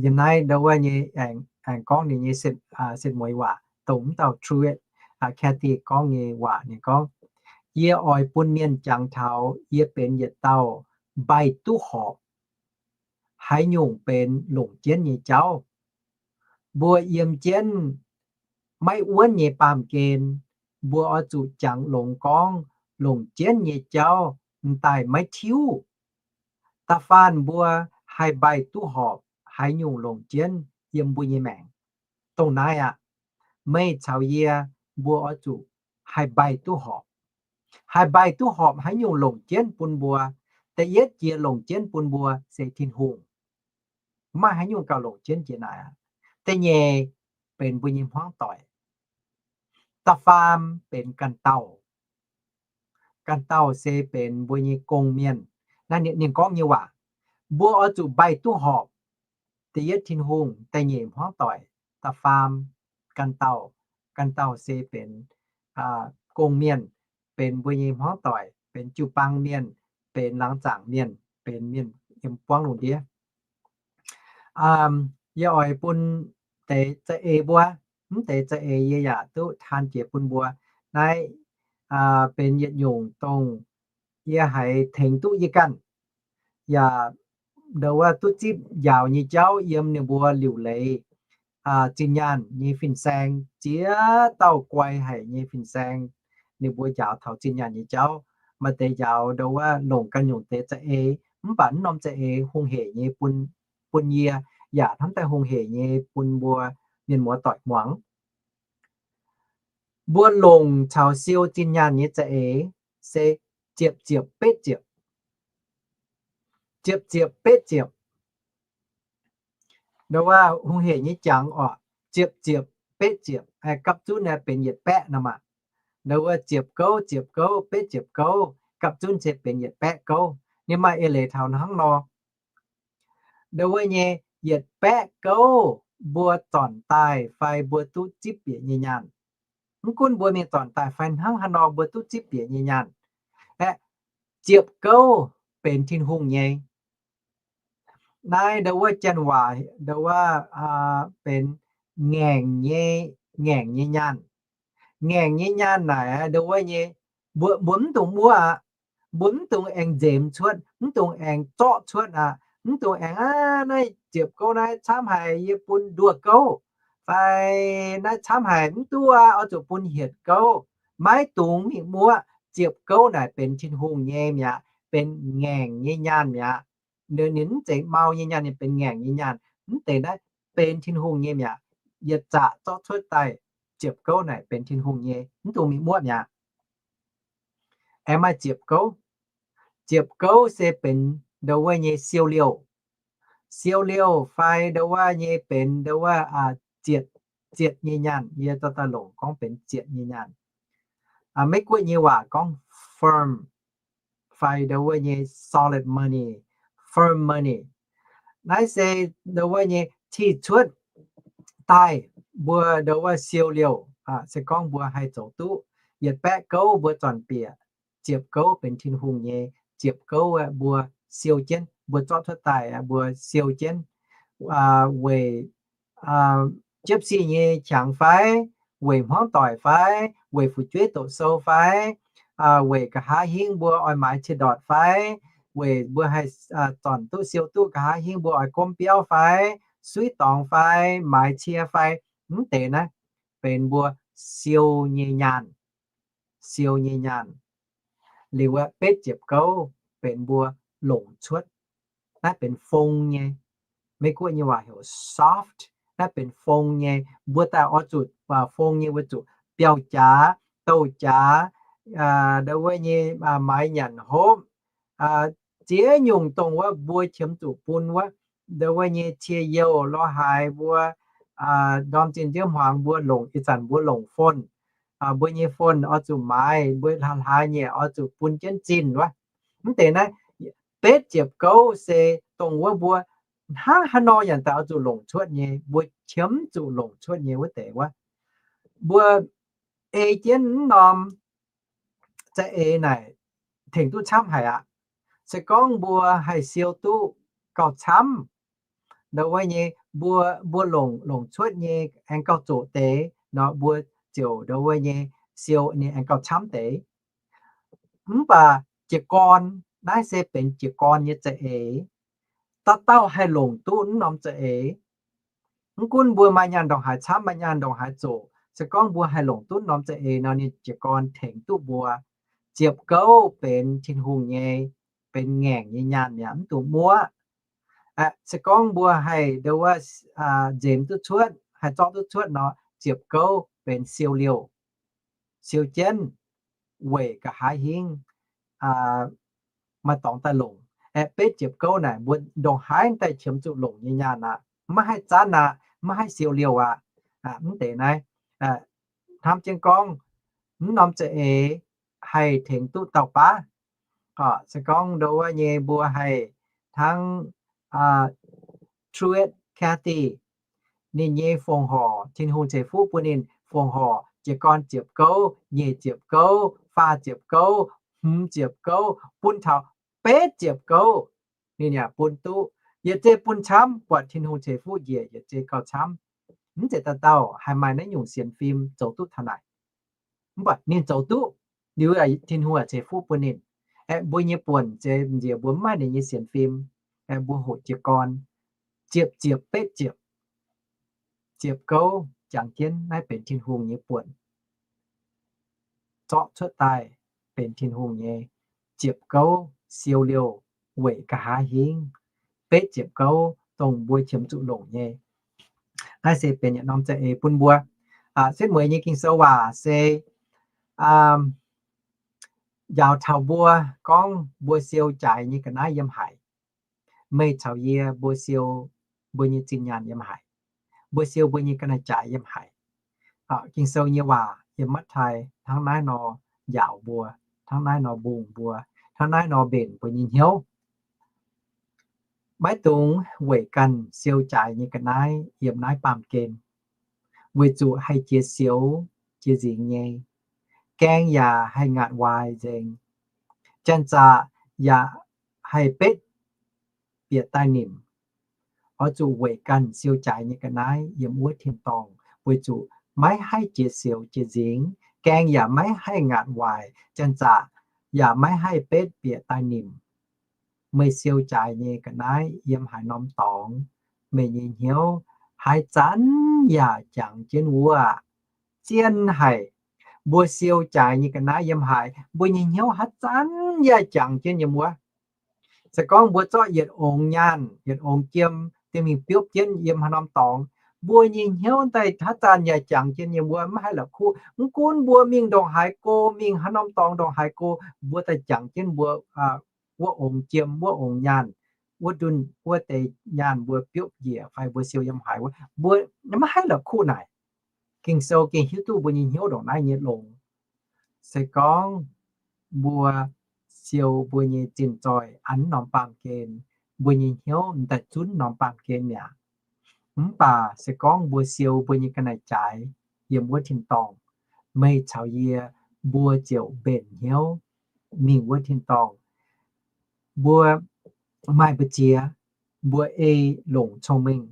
Yiem naaiv ndo wuov nyei aengx gorngv ninh nyei setv mueiz waac dongh mv dauh Truett Cathy gorngv nyei waac. Ninh gorngv, yie oix bun mienh jangx taux yie benx yietc dauh mbaih duqv horpc, haaix nyungc benx longc jienv nyei jauv. Mbuo yiem jienv maiv wuonv nyei baamh gen, mbuo oix zuqc jangx longx gorngv longc jienv nyei jauv m'daaih maiv tiuv. Da'faanh mbuo haih mbaih duqv horpc haaix nyungc longc jienv yiem mbuo nyei maengc. Dongh naaiv aqv, meih caux yie mbuo oix zuqc haih mbaih duqv horpc. Haih mbaih duqv horpc haaix nyungc longc jienv bun mbuo? Da'yietv jiex longc jienv bun mbuo se Tin-Hungh. Mv maaih haaix nyungc gauh longc jienv jiex naaic aqv. Da'nyeic benx mbuo nyei hmuangv doic. Da'faam benx ganh dauh. Ganh dauh se benx mbuo nyei gong-mienh. Naaiv ninh gorngv nyei waac, mbuo oix zuqc mbaih duqv horpc. Da'yietv Tin-Hungh, da'nyeic hmuangv doic, da'faam ganh dauh. Ganh dauh se benx gong-mienh, benx mbuo nyei hmuangv doic, benx jiu-baang mienh, benx laangz zaangc mienh, benx mienh yiem buangv lungh ndiev. Yie oix bun deix za'eix mbuo, mv deix za'eix yie yaac duqv taan jiex bun mbuo. Naaiv benx yietc nyungc dongh yie haiz tengx duqv yie ganh, yaac ndo wuov duqv zipv njaaux nyei jauv yiem ninh mbuo liuc leiz zinh nyaanh nyei fin-saeng, ziex dauh guai haic nyei fin-saeng, ninh mbuo njaaux taux zinh nyaanh nyei jauv. Maaih deix njaaux ndo wuov longc ganh nyungc deix za'eix, mv baac mv norm za'eix hungh heic nyei bun, bun yie, yaac hnamv daaih hungh heic nyei bun mbuo mienh muoz doic muangx. Mbuo longc caux siou zinh nyaanh nyei za'eix se ziepc ziepc betv ziepc. Ziepc ziepc betv ziepc. Ndo wuov hungh heic nyei jangx oc, ziepc ziepc betv ziepc, gapv zunv naaiv benx yietc baeqv nor maah. Ndo wuov ziepc gouv, ziepc gouv, betv ziepc gouv, gapv zunv se benx yietc baeqv gouv. Ninh maaih eix leiz taux hnangv nor. Ndo wuov nyei yietc baeqv gouv mbuo zornc daaih fai mbuo duqv zipv bieqc nyei nyaanh. Mv gunv mbuo mingh zornc daaih fai hnangv haaix nor mbuo duqv zipv bieqc nyei nyaanh. Aeqv, ziepc gouv benx Tin-Hungh nyei. Naaiv ndo wuov janx waac ndo wuov benx ngaengc nyei, ngaengc nyei nyaanh. Ngaengc nyei nyaanh naaic ndo wuov nyei, mbuo, mbuo mv dungx muoqv aqv. Mbuo mv dungx aengx nzemx cuotv, mv dungx aengx zorqv cuotv aqv. Mv dungx aengx, aa, naaiv ziepc gouv naaiv camv haic, yie bun nduoh gouv, fai naaiv camv haic, mv duqv aqv, oix zuqc bun hietc gouv. Maiv dungx mingh muoqv. Ziepc gouv naaic benx Tin-Hungh nyei mi'aqv, benx ngaengc nyei nyaanh mi'aqv. Ninh mv zeiz mau nyei nyaanh, ninh benx ngaengc nyei nyaanh. Mv deix naaiv benx Tin-Hungh nyei mi'aqv. Yietc zaqc zorqv cuotv daaih, ziepc gouv naaic benx Tin-Hungh nyei, mv dungx mingh muoqv mi'aqv. Aengx maaih ziepc gouv. Ziepc gouv se benx ndo wuov nyei siou liouh. Siou liouh fai ndo wuov nyei benx ndo wuov zietc, zietc nyei nyaanh. Yie dorh daaih longc gorngv benx zietc nyei nyaanh. Meiv Guoqv nyei waac gorngv firm fai ndo wuov nyei solid money, firm money. Naaiv se ndo wuov nyei tih cuotv daaih mbuo ndo wuov siou liouh, se gorngv mbuo haih zoux duqv. Yietc baeqv gouv mbuo zornc bieqc, ziepc gouv benx Tin-Hungh nyei, ziepc gouv mbuo siou jienv, mbuo zorqv cuotv daaih mbuo siou jienv, weic jiepv sic nyei qangx fai, weic hmuangv doic fai, weic fu'jueiv doqc sou fai, weic nqa'haav hingv mbuo oix maaiz cien-ndortc fai, weic mbuo haih zornc duqv siou duqv nqa'haav hingv mbuo oix gomv biauv fai, suiv dorngx fai, maaiz cie fai, mv deix naaiv benx mbuo siou nyei nyaanh. Siou nyei nyaanh. Liuz aeqv, betv ziepc gouv benx mbuo longc cuotv. Naaiv benx fong nyei. Meiv Guoqv nyei waac heuc soft. Naaiv benx fong nyei. Mbuo daaih oix zuqc fong nyei, mbuo zuqc biauv jaax, douh jaax, ndo wuov nyei maaiz nyanc hopv, ziex nyungc dongh wuov mbuo qiemx zuqc bun wuov, ndo wuov nyei cie youh lorh haaix mbuo, ndorm zinh nziouv hmuangx mbuo longc, ih zanc mbuo longc phone, mbuo nyei phone oix zuqc maaiz, mbuo hlaax-hlaax nyei oix zuqc bun jienv zinh wuov. Mv deix naaiv betv ziepc gouv se dongh wuov mbuo hnangv haaix nor yaac daaih oix zuqc longc cuotv nyei, mbuo qiemx zuqc longc cuotv nyei wuov deix wuov. Mbuo ei jienv mv norm za'eix naaic tengx duqv camv haic aqv. Se gorngv mbuo haih siou duqv gauh camv, ndo wuov nyei mbuo, mbuo longc, longc cuotv nyei aengx gauh zoqc deix nor, mbuo ziouc ndo wuov nyei siou ninh aengx gauh camv deix. Mv baac jiez gorn, naaiv se benx jiez gorn nyei za'eix. Dauh dauh haih longc duqv mv norm za'eix. Mv gunv mbuo maaih nyaanh ndongc haaix camv, maaih nyaanh ndongc haaix zoqc, se gorngv mbuo haih longc duqv norm za'eix nor, ninh jiez gorn tengx duqv mbuo. Ziepc gouv benx Tin-Hungh nyei, benx ngaengc nyei nyaanh mi'aqv, mv dungx muoqv. Se gorngv mbuo haih ndo wuov nzemx duqv cuotv, haih zorqv duqv cuotv nor, ziepc gouv benx siou liouh, siou jienv weic nqa'haav hingv maaih dorngx daaih longc. Aeqv, betv ziepc gouv naaic mbuo ndongc haaix daaih qiemx zuqc longc nyei nyaanh aqv. Maiv haih zanv aqv, maiv haih siou liouh aqv. Mv deix naaiv, hnamv jienv gorngv, mv norm za'eix haih tengx duqv dauh baav. Se gorngv ndo wuov nyei mbuo haih hnangv Truett Cathy, ninh nyei fongc horc, Tin-Hungh ceix fuqv bun ninh fongc horc jiez gorn ziepc gouv, nyic ziepc gouv, faah ziepc gouv, hmz ziepc gouv, bun taux betv ziepc gouv, ninh yaac bun duqv. Yietc zei bun camv, buatc Tin-Hungh ceix fuqv njiec yietc zei gauh camv. Mv zeiz dauh dauh haih maaih naaiv nyungc sienx fim zoux duqv taux naaic. Mv baac ninh zoux duqv, liuz Tin-Hungh yaac ceix fuqv bun ninh. Aeqv, mbuo nyei buonc se nziex mbuo mv maaih ninh nyei sienx fim. aengx mbuo hoqc jiez gorn, ziepc ziepc betv ziepc, ziepc gouv jangx jienv naaiv benx Tin-Hungh nyei buonc, zorqv cuotv daaih benx Tin-Hungh nyei. Ziepc gouv siou liouh weic nqa'haav hingv, betv ziepc gouv dongh mbuo qiemx zuqc longc nyei. Naaiv se benx yietc norm za'eix bun mbuo. Setv mueiz nyei Ging-Sou waac se njaaux taux mbuo gorngv mbuo siou jaaix nyei ga'naaiv yiem haaix. Meih caux yie mbuo siou mbuo nyei zinh nyaanh yiem haaix? Mbuo siou mbuo nyei ga'naaiv jaaix yiem haaix? Ging-Sou nyei waac yiem Matv^taai hnangv naaiv nor njaaux mbuo, hnangv naaiv nor mbungh mbuo, hnangv naaiv nor mbenc mbuo nyei hnyouv. Maiv dungx weic ganh siou jaaix nyei ga'naaiv yiem naaiv baamh gen, weic zuqc haih jiex sioux jiex nzingx nyei, gaeng yaac haih ngaatc waaic nzengc, janx-zaqc yaac haih betv bieqc daaih nimc. Oix zuqc weic ganh siou jaaix nyei ga'naaiv yiem wuov tin-dorngh, weic zuqc maiv haih jiex sioux jiex nzingx, gaeng yaac maiv haih ngaatc waaic, janx-zaqc yaac maiv haih betv bieqc daaih nimc. Meih siou jaaix nyei ga'naaiv yiem haaix norm dorngx, meih nyei hnyouv haaix zanc yaac jangx jienv wuov aqv. Zien haic. Mbuo siou jaaix nyei ga'naaiv yiem haaix, mbuo nyei hnyouv haaix zanc yaac jangx jienv yiem wuov. Se gorngv mbuo zorqv yietc ongx nyaanh, yietc ongx jiem, dingh mingh biopv jienv yiem haaix norm dorngx, mbuo nyei hnyouv daaih haaix zanc yaac jangx jienv yiem wuov, maiv haih la'kuqv. Mv gunv mbuo mingh ndongc haaix go, mingh haaix norm dorngx ndongc haaix go, mbuo daaih jangx jienv mbuo wuov ongx jiem, wuov ongx nyaanh, wuov ndunh, wuov deix nyaanh mbuo biopv njiec fai mbuo siou yiem haaix wuov, mbuo maiv haih la'kuqv naaic. Ging-Sou gengh hiuv duqv mbuo nyei hnyouv ndongc naaiv nyei longx. Se gorngv mbuo siou mbuo nyei zinh zoih an norm baamh gen, mbuo nyei hnyouv m'daaih zunv norm baamh gen mi'aqv. Mv baac se gorngv mbuo siou mbuo nyei ga'naaiv-jaaix yiem wuov tin-dorngh, meih caux yie mbuo ziouc mbenc hnyouv mingh wuov tin-dorngh. Mbuo maaih mbu'ziex, mbuo ei longc cong-mengh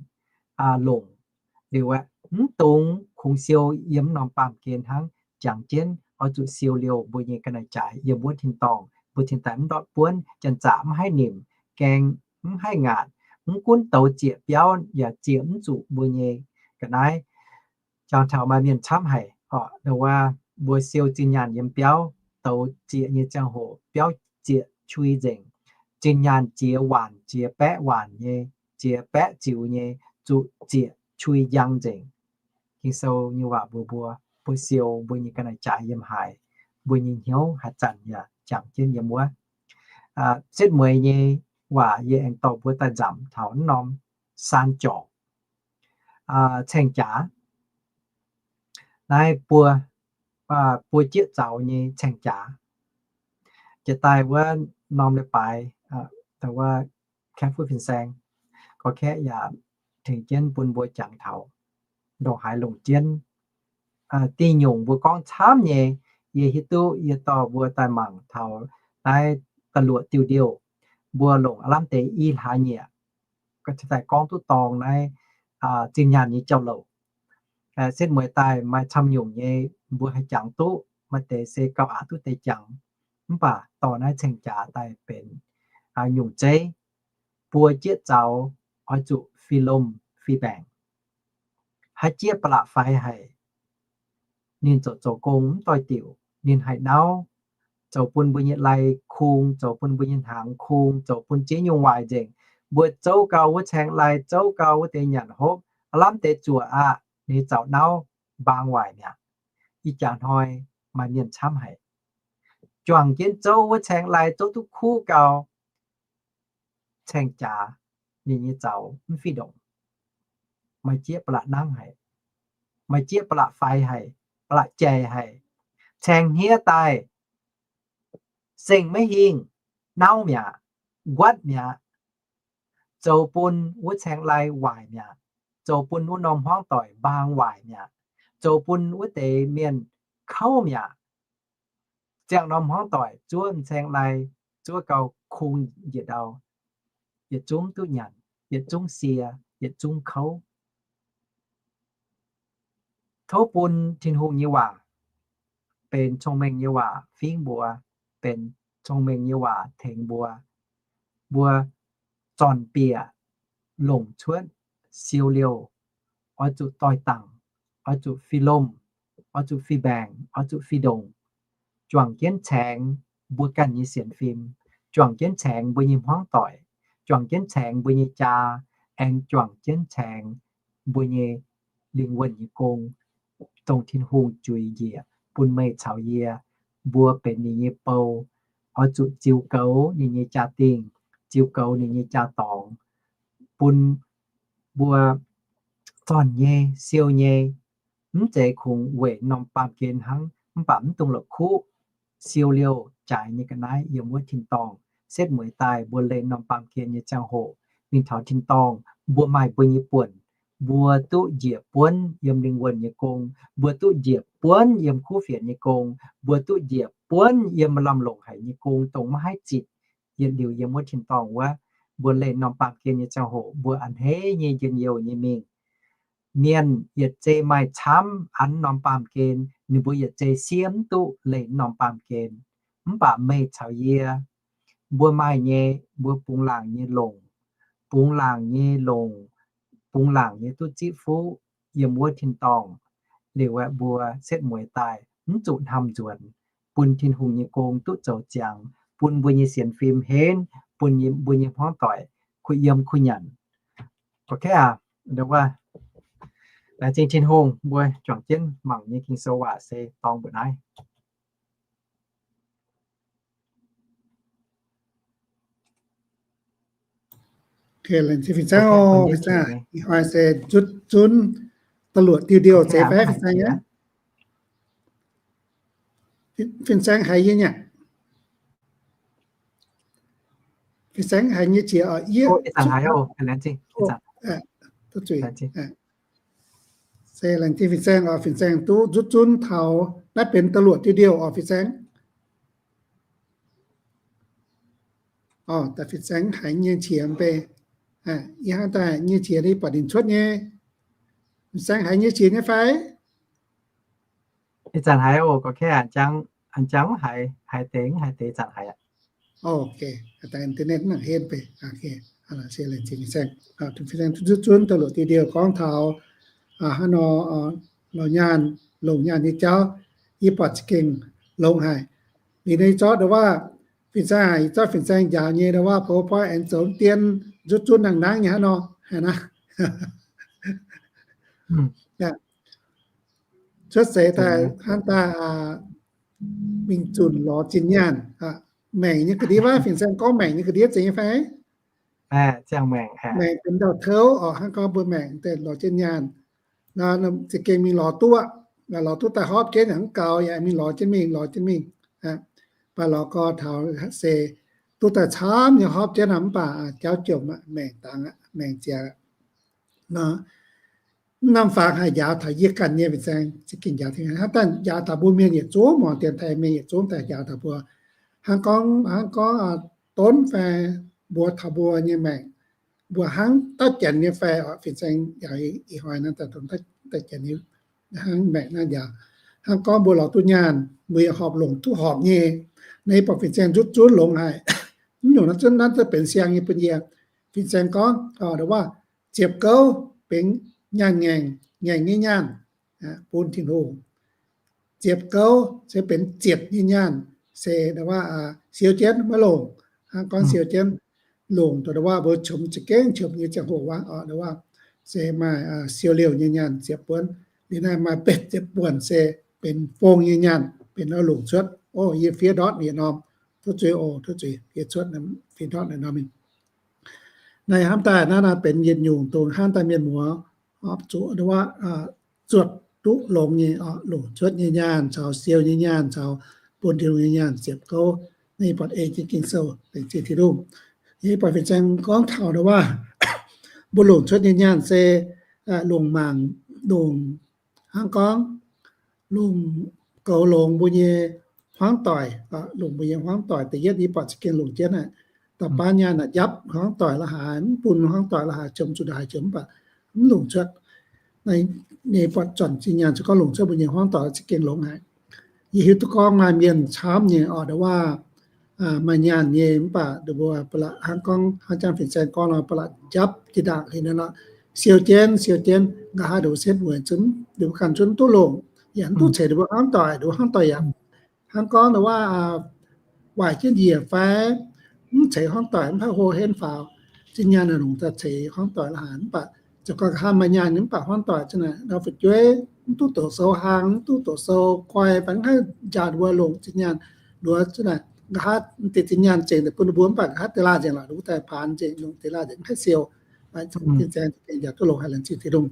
longc liuz aeqv, mv dungx kungx siou yiem norm baamh gen hnangv. Jangx jienv oix zuqc siou liouh mbuo nyei ga'naaiv-jaaix yiem wuov tin-dorngh, mbuo cingx daaih mv ndortv buonv, janx-zaqc mv haih nimc, gaeng mv haih ngaatc. Mv gunv douz zieqc biauv yaac zieqc mv zuqc mbuo nyei ga'naaiv. Jangx taux maaih mienh camv haic, mbuo siou zinh nyaanh yiem biauv, douz zieqc nyei ziangh hoc biauv zieqc qui nzengc. Zinh nyaanh jiex waanc, jiex baeqv waanc nyei, jiex baeqv ziux nyei, zuqc zieqc qui njang nzengc. Ging-Sou nyei waac mbuox mbuo, mbuo siou mbuo nyei ga'naaiv-jaaix yiem haaix, mbuo nyei hnyouv haaix zanc yaac jangx jienv yiem wuov. Setv mueiz nyei waac yie aengx dorh mbuo daaih nzamc taux norm saan jorc, caeng-jaax. Naaiv buo, buo jieqv zaux nyei caeng-jaax. Jiex daaih wuov norm leiz-baaix, wuov kaeqv fuqv fin-saeng, gorx-kaeqv yaac tengx jienv bun mbuo jangx taux ndongc haaix longc jienv. Diuh nyungc mbuo gorngv camv nyei, yie hiuv duqv yie dorh mbuo daaih mangc taux naaiv da'luoqc diuh ndiouh, mbuo longc aav lamh deix i hlaax nyieqc daaih gorngv duqv dorng naaiv zinh nyaanh nyei jauv-louc. Setv mueiz daaih maaih camv nyungc nyei mbuo haih jangx duqv, maaih deix se gauh aqc duqv deix jangx. Mv baac dorh naaiv caeng-jaax daaih benx nyungc zeiv, buo jieqv zaux oix zuqc fih lomh fih mbaengc. Haaix jieqv ba'laqc faix haic, ninh zoux zoux gong mv doix-diuc, ninh haih nauv, zoux bun mbuo nyei lai kung, zoux bun mbuo nyei hnaangx kung, zoux bun ziex nyungc waaic nzengc. Mbuo zouv gau wuov caeng lai, zouv gau wuov deix nyanc hopv, aav lamh deix zuoqc aqv, ninh zaux nauv mbaang waaic mi'aqv. Ih jaax hnoi maaih mienh camv haic, juangc jienv zouv wuov caeng lai zouv duqv kuv gau, caeng-jaax ninh nyei zaux mv fih ndongc. Maaih jieqv ba'laqc nangv haic, maaih jieqv ba'laqc faix haic, ba'laqc jaic haic, caeng hniev daaih, seng maiv hingh, nauv mi'aqv, nquatv mi'aqv, zoux bun wuov caeng lai waaic mi'aqv, zoux bun wuov norm hmuangv doic mbaang waaic mi'aqv, zoux bun wuov deix mienh kouv mi'aqv. Ziangh norm hmuangv doic zuov m'caeng lai, zuov gau kung njiec ndau, yietc zungv duqv nyanc, yietc zungv sie, yietc zungv kouv. Tov bun Tin-Hungh nyei waac benx cong-mengh nyei waac fingv mbuo, benx cong-mengh nyei waac tengx mbuo. Mbuo zornc bieqc, longc cuotv, siou liouh, oix zuqc doix dangc, oix zuqc fih lomh, oix zuqc fih mbaengc, oix zuqc fih ndongc, juangc jienv caengx mbuo ganh nyei sienx fim, juangc jienv caengx mbuo nyei hmuangv doic, juangc jienv caengx mbuo nyei jaa, aengx juangc jienv caengx mbuo nyei lingh wuonh nyei gong, dongh Tin-Hungh juix njiec bun meih caux yie, mbuo benx ninh nyei bou, oix zuqc ziux goux ninh nyei jaa-dingh, ziux goux ninh nyei jaa-dorngx, bun mbuo zornc nyei, siou nyei, mv zeiz kungx weic norm baamh gen hnangv, mv baac mv dungx la'kuqv, siou liouh jaaix nyei ga'naaiv yiem wuov tin-dorngh. Setv mueiz daaih mbuo leih norm baamh gen nyei ziangh hoc mingh taux tin-dorngh, mbuo maaih mbuo nyei buonc, mbuo duqv njiec buonv yiem lingh wuonh nyei gong, mbuo duqv njiec buonv yiem kuv fienx nyei gong, mbuo duqv njiec buonv yiem maaih lamh longc haic nyei gong, dongh maiv haih zitc yietc liuz yiem wuov tin-dorngh wuov. Mbuo leih norm baamh gen nyei ziangh hoc mbuo a'hneiv nyei njien-youh nyei mingh. Mienh yietc zei maaih camv an norm baamh gen, ninh mbuo yietc zei siev mv duqv leih norm baamh gen. Mv baac meih caux yie, mbuo maaih nyei, mbuo bungx laangc nyei longc, bungx laangc nyei longc, bungx laangc nyei duqv zipv fuqv yiem wuov tin-dorngh. Liuz aeqv, mbuo setv mueiz daaih mv zuqc hnamv nzuonx, bun Tin-Hungh nyei gong duqv zoux ziangx, bun mbuo nyei sienx fim henv, bun mbuo nyei hmuangv doic kuh yiem kuh nyanc. Ok aqv, laengz zingh Tin-Hungh, mbuo juangc jienv mangc nyei Ging-Sou waac se dorng mbuo naaiv. Laengz zingh fin-saeng, ih hnoi se nzutv zunv da'luoqc diuh ndiouh zeiz fai fin-saeng aqv? Fin-saeng haiz yie nyei, fin-saeng haiz nyei qiex, yie, se laengz zingh fin-saeng oc, fin-saeng duqv nzutv zunv taux naaiv benx da'luoqc diuh ndiouh oc fin-saeng. Oc, daaih fin-saeng haiz nyei qiex mv bei, yie hnangv daaih nyei qiex ninh buatc ninh cuotv nyei. Fin-saeng haiz nyei qiex nyei fai? Ih zanc haiz oc, gorqv-kaeqv, an jangv mv haiz, haiz deix mv haiz deix zanc haiz aqv. Ok, internet mv nangc henv bei. Fin-saeng duqv zunv da'luoqc diuh ndiouh gorngv taux hnangv nor, longc nyaanh, longc nyaanh nyei jauv, yie buatc za'gengh longx haic. Liuz nor yie zorqv ndau wuov, fin-saeng haic, yie zorqv fin-saeng njaaux nyei ndau wuov PowerPoint aengx zoux dien nzutv zunv nangh nangv nyei hnangv nor, haic naaiv. Cuotv seix daaih hnangv daaih mingh zunc lorz zinh nyaanh. Maengc nyei ga'ndiev wuov, fin-saeng gorngv maengc nyei ga'ndiev zeiz nyei fai? Maengc benx ndau-touv oc, hnangv gorngv mbuo maengc daaih lorz jienv nyaanh, za'gengh mingh lorz duqv, lorz duqv daaih hopv jienv yaac mv gaux, yaac mingh lorz jienv mingh, lorz jienv mingh. Mv baac lorz gorx taux se duqv daaih camv nyei hopv jienv aqv, mv baac jauv jomc aqv, maengc dangx aqv, maengc ziangx aqv. Mv norm fangx haih njaaux taux yie ganh nyei fin-saeng, za'gengh njaaux taux, hnangv daaih njaaux taux mbuo mienh yietc zungv, muangx dienx taaih mienh yietc zungv daaih njaaux taux mbuo. Hnangv gorngv, hnangv gorngv donv fai mbuox taux mbuo nyei maengc, mbuo hnangv dauh janx nyei fai oc, fin-saeng njaaux ih hnoi naaiv daaih donv dauh janx nyei hnangv maengc naaiv njaaux. Hnangv gorngv mbuo lorz duqv nyaanh, mbuo yaac horpc longc duqv horpc nyei. Naaiv yie buatc fin-saeng nzutv zunv longx haic. Mv nyungc naaiv zunv naaiv zungv benx siang nyei bun yie. Fin-saeng gorngv, ndau wuov, ziepc gouv benx nyaanh ngaengc, ngaengc nyei nyaanh bun Tin-Hungh. Ziepc gouv se benx ziepc nyei nyaanh, se ndau wuov siou jienv maiv longc. Hnangv gorngv siou jienv longc, ndau wuov mbuo qomx za'gengh qomx nyei ziangh hoc wuov, ndau wuov se maaih siou liouh nyei nyaanh ziepc buonc. Liuz naaiv maaih betv ziepc buonc se benx fong nyei nyaanh, benx oix longc cuotv. O, yie fiev ndortv yietc norm, tov zuiz oc, tov zuiz, fiev cuotv fiev ndortv yietc norm mingh. Naaiv hnamv daaih naaiv, naaiv benx yietc nyungc dongh hnamv daaih mienh muoz horpc zuqc ndau wuov zuotc duqv longx nyei, longc cuotv nyei nyaanh caux siou nyei nyaanh caux bun Tin-Hungh nyei nyaanh ziepc gouv. Naaiv yie buatc ei jienv Ging-Sou, laengz zingh Tin-Hungh. Yie buatc fin-saeng gorngv taux ndau wuov mbuo longc cuotv nyei nyaanh se longc mangc, longc hnangv gorngv longc goux longx mbuo nyei hmuangv doic, longc mbuo nyei hmuangv doic. Da'yietv yie buatc za'gengh longc jienv aqv. Da'faam nyaanh aqv, njapv hmuangv doic la'haaix, mv bun hmuangv doic la'haaix, qomx zuqc ndongc haaix qomx mv baac mv longc cuotv. Naaiv nyei buatc zornc zinh nyaanh se gorngv longc cuotv mbuo nyei hmuangv doic za'gengh longx haic. Yie hiuv duqv gorngv maaih mienh camv nyei oc, ndau wuov maaih nyaanh nyei, mv baac ninh mbuo ba'laqc hnangv gorngv, hnangv jangx fin-saeng gorngv nor, ba'laqc njapv jiex ndaangc liuz nor, siou jienv, siou jienv, nqa'haav ninh mbuo setv mueic zunv, ninh mbuo ganh zunv duqv longc, yaac mv duqv ceix ninh mbuo hmuangv doic, ninh mbuo hmuangv doic yaac hnangv gorngv nor waac, waaic jienv njiec fai mv ceix hmuangv doic, mv haih hlo henv faaux, zinh nyaanh naaic longc daaih ceix hmuangv doic la'haaix, mv baac zoux gau nqa'haav maaih nyaanh nyei, mv baac hmuangv doic zinh naaic ndau fu'jueiv mv duqv doqc sou hlang, mv duqv doqc sou guai, fai mv haih njaaux ninh mbuo longc zinh nyaanh, nduov zinh naaic nqa'haav deix zinh nyaanh zengc daaih bun ninh mbuo, mv baac nqa'haav deix laanh nzengc lorqc, ninh mbuo daaih paanx nzengc, longc deix laanh nzengc, mv haih siou. Fin-saeng njaaux duqv longc haic, laengz zingh Tin-Hungh.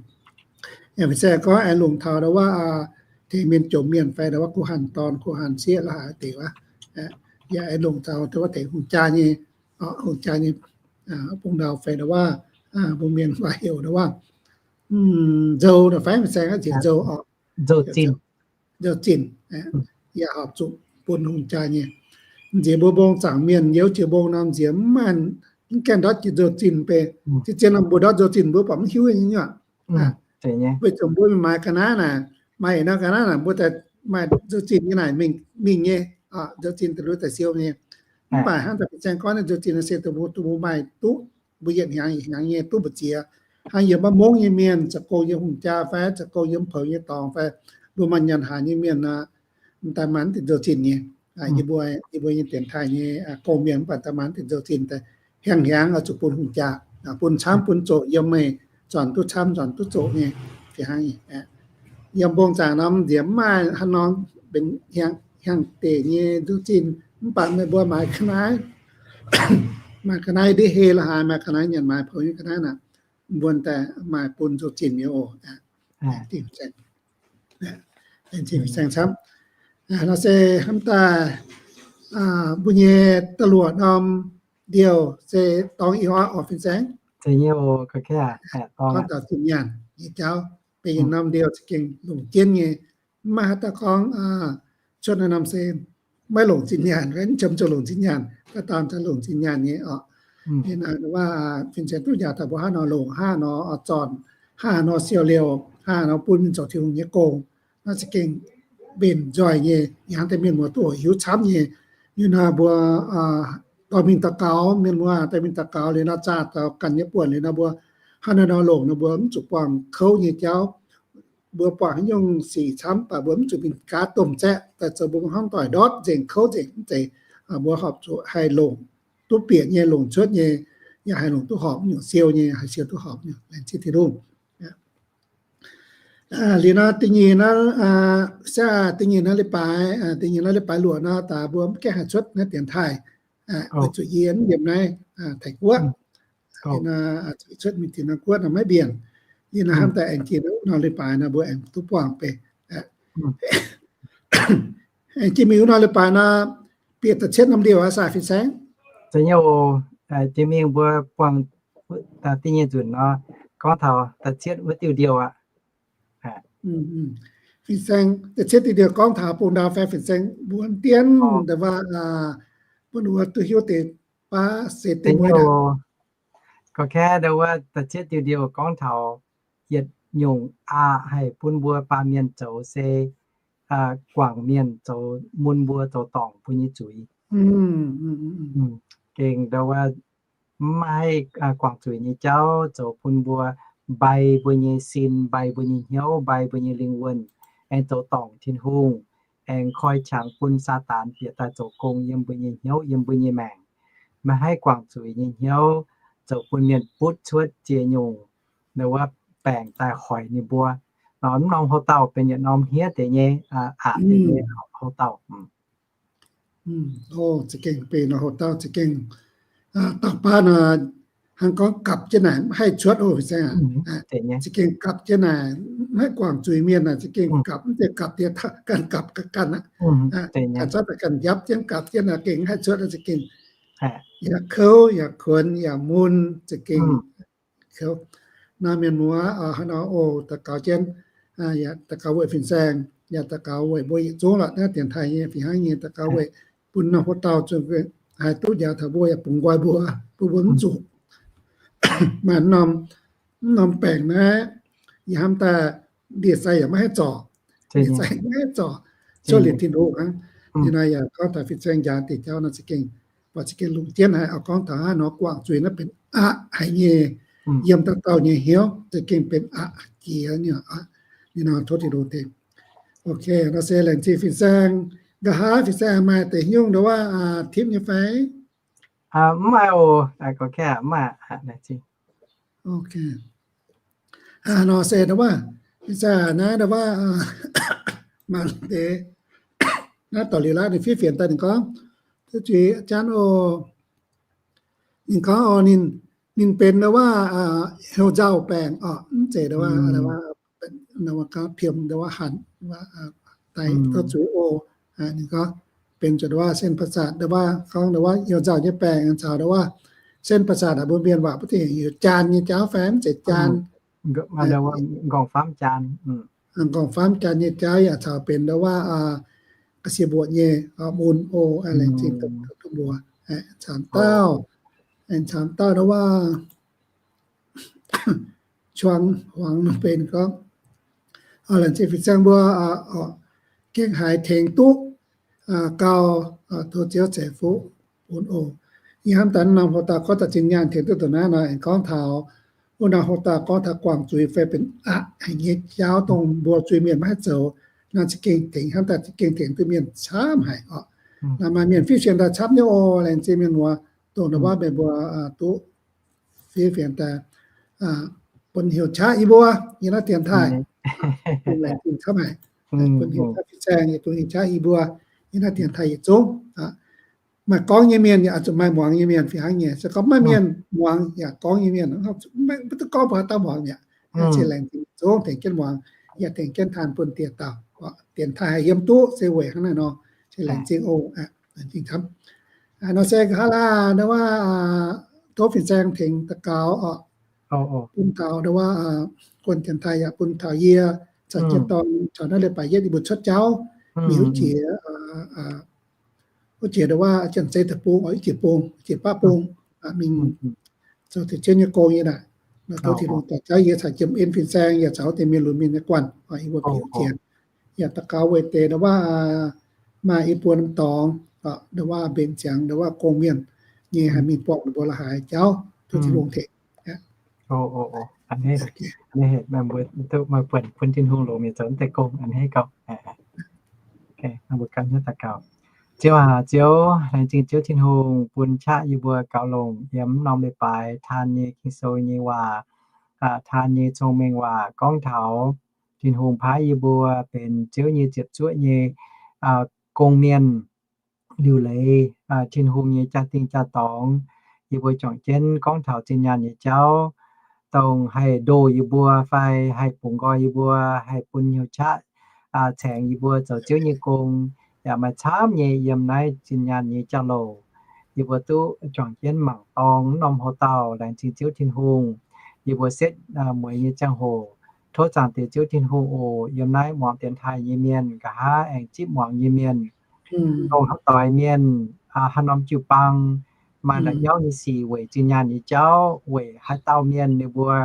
Fin-saeng gorngv aengx longc taux nor waac, tengx mienh jomc mienh fai nor waac, guh hanh dorn, guh hanh sieqv la'haaix deix waac, yaac aengx longc taux nor waac tengx hungh jaa nyei, hungh jaa nyei bung ndau fai nor waac, mbuo mienh waac heuc nor waac, nzou nor fai, fin-saeng nziex nzou oc, nzou-zinh, yaac horpc zuqc bun hungh jaa nyei. Nziex mbuo mbong zaangc mienh youz jiex mbong nor nziex mv maaih, mv gaengh ndortv jiex nzou-zinh beiv. Zien-zien nor mbuo ndortv nzou-zinh mbuo baac mv hiuv nyei. Weic zuqc mbuo maaiz ga'naaiv naaic, maaih nor ga'naaiv naaic mbuo daaih maaih nzou-zinh nyei naaic mingh nyei, nzou-zinh daaih lui daaih siou nyei. Mv baac hnangv daaih fin-saeng gorngv nyei nzou-zinh naaic se dongh mbuo, dongh mbuo maaih duqv, mbuo yietc hnyangx yietc hnyangx nyei duqv mbu'ziex. Hnangv yiem maiv mongv nyei mienh, zoux gong yiem hungh jaa fai, zoux gong yiem poux nyei dorngx fai, mbuo maaih nyanc haaix nyei mienh nor, daaih maaih deix nzou-zinh nyei. Yie mbuo, yie mbuo nyei dienx taaih nyei gong-mienh mv baac daaih maaih deix nzou-zinh daaih hiaangx hiaangx oix zuqc bun hungh jaa, bun camv bun zoqc yiem meih, zornc duqv camv zornc duqv zoqc nyei. Fih hnangv yiem mbong zaangc nor nziex mv maaih haaix norm benx hiaangx deix nyei nzou-zinh, mv baac meih mbuo maaiz ga'naaiv, maaih ga'naaiv ndiev hei la'haaix, maaih ga'naaiv nyanc maaiz poux nyei ga'naaiv naaic, mbuo daaih maaih bun nzou-zinh nyei oc. Laengz zingh fin-saeng camv. Nor se hnamv daaih mbuo nyei da'luoqc norm ndiouh se dorngx ih hnoi oc fin-saeng. Gorngv taux zinh nyaanh nyei jauv, benx yietc norm ndiouh za'gengh longc jienv nyei. Mv maaih haaix dauh gorngv cuotv naaiv norm se maiv longc zinh nyaanh, mv qiemx zuqc longc zinh nyaanh, gauh daan za'gengh longc zinh nyaanh nyei oc. Yie naaic waac fin-saeng duqv njaaux taux mbuo hnangv nor longc, hnangv nor zornc, hnangv nor siou liouh, hnangv nor bun mienh zoux Tin-Hungh nyei gong, naaiv za'gengh mbenc nzoih nyei, hnangv deix mienh muoz duqv oix hiuv camv nyei. Yie naaic mbuo dorh mingh daux gaux, mienh muoz dorh mingh daux gaux liuz nor, zaah daux gaux ganh nyei buonc liuz nor, mbuo hnangv naaiv nor longc nor, mbuo mv zuqc buangh kouv nyei jauv. Mbuo buangh haaix nyungc sic camv, mv baac mbuo mv zuqc mingh gaav domh zaeqv daaih zoux mbuo hmuangv doic ndortv nzengc, kouv nzengc, mv zeiz. Mbuo horpc zuqc haih longc duqv bieqc nyei, longc cuotv nyei, yaac haih longc duqv horpc nyungc siou nyei, haih siou duqv horpc nyungc. Laengz zingh Tin-Hungh. Liuz nor da'nyeic naaiv, se da'nyeic naaiv leiz-baaix, da'nyeic naaiv leiz-baaix luoqc nor, daaih mbuo mv gaengh haih cuotv naaiv dienx taaih, weic zuqc yie mv yiem naaiv Taiv-Guoqv. Cuotv mingh Taiv-Guoqv nor maiv mbienc. Yie naaiv hnamv daaih aengx jiex naaiv wuov norm leiz-baaix nor mbuo aengx duqv buangh beiv. Aengx jiex mingh wuov norm leiz-baaix nor, bieqc da'cietv norm ndiouh aqv, fin-saeng. Jiex mingh mbuo buangh da'nyeic nzunc nor, gorngv taux da'cietv wuov diuh ndiouh aqv. Fin-saeng, da'cietv diuh ndiouh gorngv taux bung ndau fai fin-saeng mbuo dien, ndau waac, bun wuov duqv hiuv deix baav se deix mueiz. Gorngv kaeqv ndau wuov da'cietv diuh ndiouh gorngv taux yietc nyungc aqv haih bun mbuo baamh mienh zoux se guangc mienh zoux mun mbuo zoux dorngc mbuo nyei zuiz. Gengh ndau wuov mv haih guangc zuiz nyei jauv zoux bun mbuo mbai mbuo nyei sin, mbai mbuo nyei hnyouv, mbai mbuo nyei lingh wuonh, aengx zoux dorngc Tin-Hungh, aengx koi qangx bun Saadaan bieqc daaih zoux gong yiem mbuo nyei hnyouv, yiem mbuo nyei maengc. Maiv haih guangc zuiz nyei hnyouv zoux bun mienh butv cuotv ziex nyungc ndau wuov baengc daaih hoic ninh mbuo. Nor mv norm houv dauh benx yietc norm hniev deix nyei, aqc deix nyei houv dauh. Za'gengh benx nor houv dauh za'gengh dangh baav nor, hnangv gorngv gapv jienv naaic mv haih cuotv oc, fin-saeng aac. Za'gengh gapv jienv naaic mv haih guangc zuiz mienh naaic za'gengh gapv, mv zeiz gapv diex ganh gapv ganh aqv. Ganh cuotv daaih ganh njapv jienv gapv jienv naaic gengh mv haih cuotv, za'gengh yaac kouv yaac kuonx yaac mun, za'gengh kouv. Naaiv mienh muoz hnangv nor oc, daux gaux jienv, yaac daux gaux weic fin-saeng, yaac daux gaux weic mbuo yietc zungv lorqc, naaiv dienx taaih nyei fih hnangv nyei, daux gaux weic bun norm houv dauh zunh haih duqv njaaux taux mbuo yaac bungx nqoi mbuo, bun mbuo mv zuqc maaih norm, mv norm baengc naaiv. Yie hnamv daaih ndie-sai yaac maiv haih zorc, ndie-sai maiv haih zorc, cuotv liuz Tin-Hungh hnangv. Ninh nor yaac gorngv taux fin-saeng njang deix jauv nor za'gengh, buatc za'gengh lungh ndiev haic. Oix gorngv taux hnangv nor guangc zuiz naaiv benx aqc haic nyei, yiem dauh dauh nyei hnyouv za'gengh benx aqc jiex nyei aqv. Ninh nor tov Tin-Hungh tengx. Ok, nor se laengz zingh fin-saeng. Nqa'haav fin-saeng maaih deix nyungc ndo wuov tipv nyei fai? Mv maaih oc. Ok, nor se ndo wuov, fin-saeng naaiv ndo wuov, maaih deix naaiv dorh liuz laav ninh fiev fienx daaih ninh gorngv, duqv zuiz janv oc. Ninh gorngv oc, ninh, ninh benx ndo wuov heuc nzauh baengc oc, mv zeiz ndo wuov, ndo wuov gorngv piem ndo wuov hanc, daaih duqv zuiz oc. Ninh gorngv benx zuqc ndo wuov เส้นประสาท ndo wuov gorngv ndo wuov heuc nzauh nyei baengc caux ndo wuov เส้นประสาท mbuo mienh waac mbuo tengx heuc jaan nyei jauv fai mv zeiz jaan, nqorngv-famv jaan, nqorngv-famv jaan nyei jauv yaac caux benx ndo wuov ga'sie mbuoqc nyei mun oc. Laengz zingh duqv mbuo camx dauh, camx dauh ndo wuov ชวง huangx nor benx gorngv, laengz zingh fin-saeng mbuo gengh haiz tengx duqv gau, tov Ziouv ceix fuqv bun oc. Yie hnamv daaih norm hoc dauh gorngv taux zinh nyaanh tengx duqv dongh naaiv nor, aengx gorngv taux wuov norm hoc dauh gorngv taux guangc zuiz fai benx aqc haic nyei jauv dongh mbuo zuiz mienh maiv haih zoux nor, za'gengh tengx, hnamv daaih za'gengh tengx duqv mienh camv haic oc. Naaiv maaih mienh fiev fienx daaih camv nyei oc. Laengz zingh mienh muoz dongh ndo wuov meih mbuo duqv fiev fienx daaih bun heuc qaqv yie mbuo yiem naaiv dienx taaih. Laengz zingh camv haic. Bun heuc qaqv fin-saeng, bun heuc qaqv yie mbuo yiem naaiv dienx taaih yietc zungv. Maaih gorngv nyei mienh yaac zuqc maaih muangx nyei mienh fih hnangv nyei. Se gorngv maaih mienh muangx yaac gorngv nyei mienh, maiv duqv gorngv mbuo haaix dauh muangx mi'aqv. Zinh laengz zingh zungv tengx jienv muangx, yaac tengx jienv taan bun dieh dauh. Dienx taaih haih yiem duqv se weic hnangv naaiv nor. Zinh laengz zingh oc. Laengz zingh camv. Nor se nqa'haav laah ndo wuov tov fin-saeng tengx daux gaux oc, bun taux ndo wuov guon dienx taaih yaac bun taux yie caux jienv dorn caux naaiv leiz-baaix yietv yie mbuo cuotv jauv mingh wuov jiex, wuov jiex ndo wuov Janx-Zei deic-bung oc, wuov jiex bung, wuov jiex baqv bung mingh zoux deix Ziouv nyei gong nyei naaic. Nor tov Tin-Hungh dorh jauv yie caux jiem en fin-saeng yaac caux wuov deix mienh lunx mienh nyei guanh, yie mbuo bieqc wuov jiex. Yaac daux gaux weic deix ndo wuov maaih i buo norm dorngx ndo wuov mbenc ziangx ndo wuov gong mienh nyei haih mingh buangh ninh mbuo la'haaix jauv, tov Tin-Hungh tengx. Mbuo buonc bun Tin-Hungh longc mienh zoux deix gong a'hneiv gauh. Ziouv aac, Ziouv, laengz zingh Ziouv Tin-Hungh bun qaqv yie mbuo gaux longc yiem norm leiz-baaix taan nyei Ging-Sou nyei waac, taan nyei cong-mengh waac gorngv taux Tin-Hungh paaiv yie mbuo benx Ziouv nyei ziepc zuoqv nyei gong mienh. Liuc leiz Tin-Hungh nyei jaa-dingh jaa-dorngx, yie mbuo juangc jienv gorngv taux zinh nyaanh nyei jauv, dongh haih ndoh yie mbuo fai haih bungx nqoi yie mbuo, haih bun hnyouv qaqv caengx yie mbuo zoux Ziouv nyei gong, yaac maaih camv nyei yiem naaiv zinh nyaanh nyei jauv-louc. Yie mbuo duqv juangc jienv mangc dorngx norm hoc dauh laengz zingh Ziouv Tin-Hungh. Yie mbuo setv mueiz nyei ziangh hoc, tov Zaangc Diex Ziouv Tin-Hungh oc, yiem naaiv muangx dienx taaih nyei mienh, nqa'haav aengx zipv muangx nyei mienh, dongh haaix doix mienh, haaix norm jiu-baang maaih la'nyauv nyei sic weic zinh nyaanh nyei jauv, weic haaix dauh mienh ninh mbuo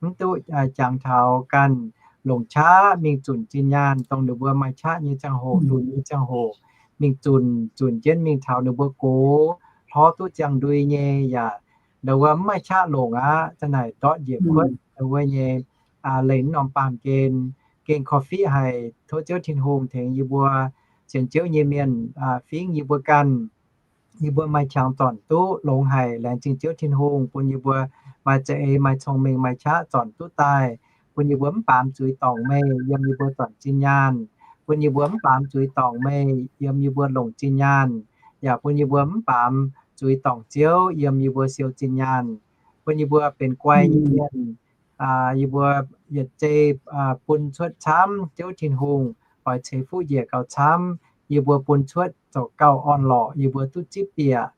mv duqv jangx taux ganh longc qaqv mingh zunc zinh nyaanh, dongh ninh mbuo maaih qaqv nyei ziangh hoc, lunx nyei ziangh hoc, mingh zunc, zunc jienv mingh taux ninh mbuo gox hlorv duqv ziangh ndui nyei, yaac ndo wuov mv maaih qaqv longc aqv, za'naaic ndortv njiec kuotv ndo wuov nyei leih mv norm baamh gen, gengh korv-fiqv haic. Tov Ziouv Tin-Hungh tengx yie mbuo sienx Ziouv nyei mienh fingv yie mbuo ganh. Yie mbuo maaih qangx zornc duqv longx haic. Laengz zingh Ziouv Tin-Hungh bun yie mbuo maaih za'eix, maaih cong-mengh, maaih qaqv zornc duqv daaih, bun yie mbuo mv baamz zuiz dorngc meih yiem yie mbuo zornc zinh nyaanh, bun yie mbuo mv baamz zuiz dorngc meih yiem yie mbuo longc zinh nyaanh, yaac bun yie mbuo mv baamz zuiz dorngc Ziouv yiem yie mbuo siou zinh nyaanh, bun yie mbuo benx guai nyei mienh. Yie mbuo yietc zei bun cuotv camv Ziouv Tin-Hungh, oix ceix fuqv njiec gauh camv. Yie mbuo bun cuotv zoux gauh orn-lorqc, yie mbuo duqv zipv bieqc.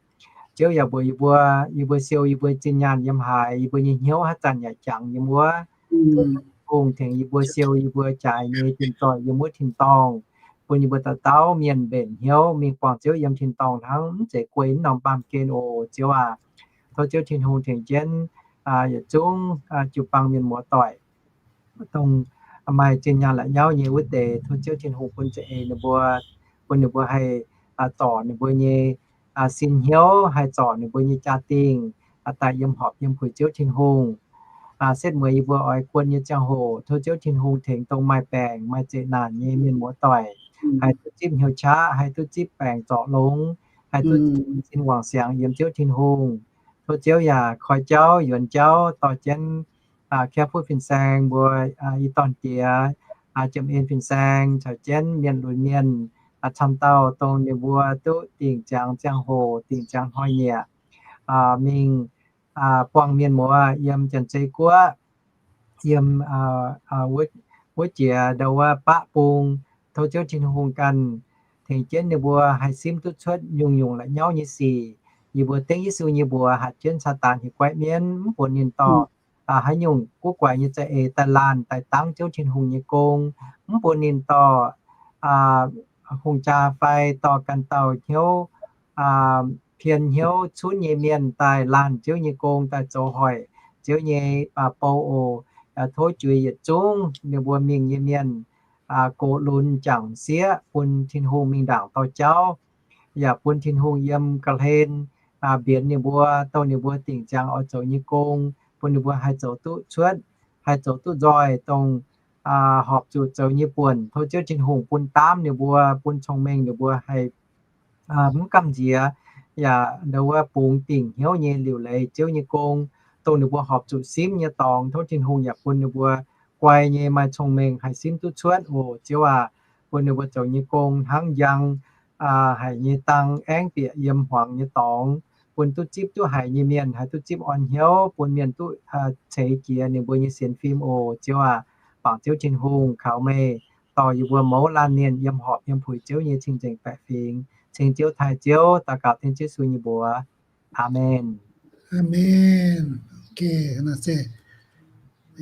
Ziouv yaac mbuox yie mbuo, yie mbuo siou yie mbuo zinh nyaanh yiem haaix, yie mbuo nyei hnyouv haaix zanc yaac jangx yiem wuov. Tin-Hungh tengx yie mbuo siou yie mbuo jaaix nyei tin-dorngh yiem wuov tin-dorngh, bun yie mbuo dauh dauh mienh mbenc hnyouv mingh buangh Ziouv yiem tin-dorngh hnangv, mv zeiz guei mv norm baamh gen oc, Ziouv aac. Tov Ziouv Tin-Hungh tengx jienv yietc zungv jiu-baang mienh muoz-doic, dongh maaih zinh nyaanh la'nyauv nyei wuov deix, tov Ziouv Tin-Hungh bun za'eix ninh mbuo, bun ninh mbuo haih zorc ninh mbuo nyei sin hnyouv, haih zorc ninh mbuo nyei jaa-dingh daaih yiem horpc yiem puix Ziouv Tin-Hungh. Setv mueiz yie mbuo oix guon nyei ziangh hoc, tov Ziouv Tin-Hungh tengx dongh maaih baengc maaih zeqc naanc nyei mienh muoz doic, haih duqv zipv hnyouv qaqv, haih duqv zipv baengc zorc longx, haih duqv zipv sin wangc siangx yiem Ziouv Tin-Hungh. Tov Ziouv yaac koi jauv yuonx jauv dorh jienv Kepv Fuqv Fin-Saeng mbuo i dorn-diex, Jiem En Fin-Saeng caux jienv mienh lunx mienh, camv dauh dongh ninh mbuo duqv dingc ziangx ziangh hoc, dingc ziangx hnoi-nyieqc, mingh buangh mienh muoz yiem Janx-Zei Guoqv, yiem wuov jiex ndau wuov baqv bung. Tov Ziouv Tin-Hungh ganh tengx jienv ninh mbuo haih simv duqv cuotv nyungc-nyungc la'nyauv nyei sic. Yie mbuo dengv Yesu nyei mbuox hatc jienv Saadaan hieh guaiv mienv, mv bun ninh dorh haaix nyungc guv guaix nyei za'eix daaih laanh daaih dangv Ziouv Tin-Hungh nyei gong, mv bun ninh dorh hungh jaa fai dorh ganh dauh hnyouv pien hnyouv cunv nyei mienh daaih laanh Ziouv nyei gong, daaih zoux hoic Ziouv nyei bou oc. Tov juix yietc zungv ninh mbuo mingh nyei mienh gox lunx jangc sieqv bun Tin-Hungh mingh ndaangc dorh jauv, yaac bun Tin-Hungh yiem ga'hlen mbienx ninh mbuo, dongh ninh mbuo dingc ziangx oix zoux nyei gong, bun ninh mbuo haih zoux duqv cuotv, haih zoux duqv nzoih dongh horpc zuqc zoux nyei buonc. Tov Ziouv Tin-Hungh bun daamv ninh mbuo, bun cong-mengh ninh mbuo haih mv gamh nziex, yaac ndau wuov bungx dingc hnyouv nyei liuc leiz Ziouv nyei gong, dongh ninh mbuo horpc zuqc simv nyei dorngx. Tov Tin-Hungh yaac bun ninh mbuo guai nyei maaih cong-mengh haih simv duqv cuotv oc Ziouv aac. Bun ninh mbuo zoux nyei gong hnangv njang haic nyei dang aengv bieqc yiem hmuangx nyei dorngx, bun duqv zipv duqv haiz nyei mienh haih duqv zipv orn hnyouv, bun mienh duqv ceix jiez ninh mbuo nyei sienx fim oc Ziouv aac. Bangc Ziouv Tin-Hungh kaux meih dorh yie mbuo mouz laanh mienh yiem horpc yiem puix Ziouv nyei cing-nzengc baeqc fingx. Ceng Ziouv taaih Ziouv, daux gaux dengv Yesu nyei mbuox. Aamen. Aamen. Laengz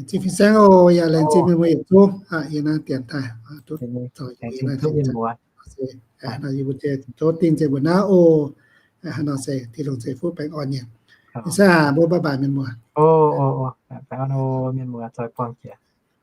zingh fin-saeng oc. Yaac laengz zingh mienh muoz yietc zungv yie naaiv dienx daaih tov dingh nzengc mbuo naaiv oc. Haaix nor se Tin-Hungh ceix fuqv baengh orn nyei. Ih zanc mbuo bye bye mienh muoz. Mienh muoz zoih buangh jiex.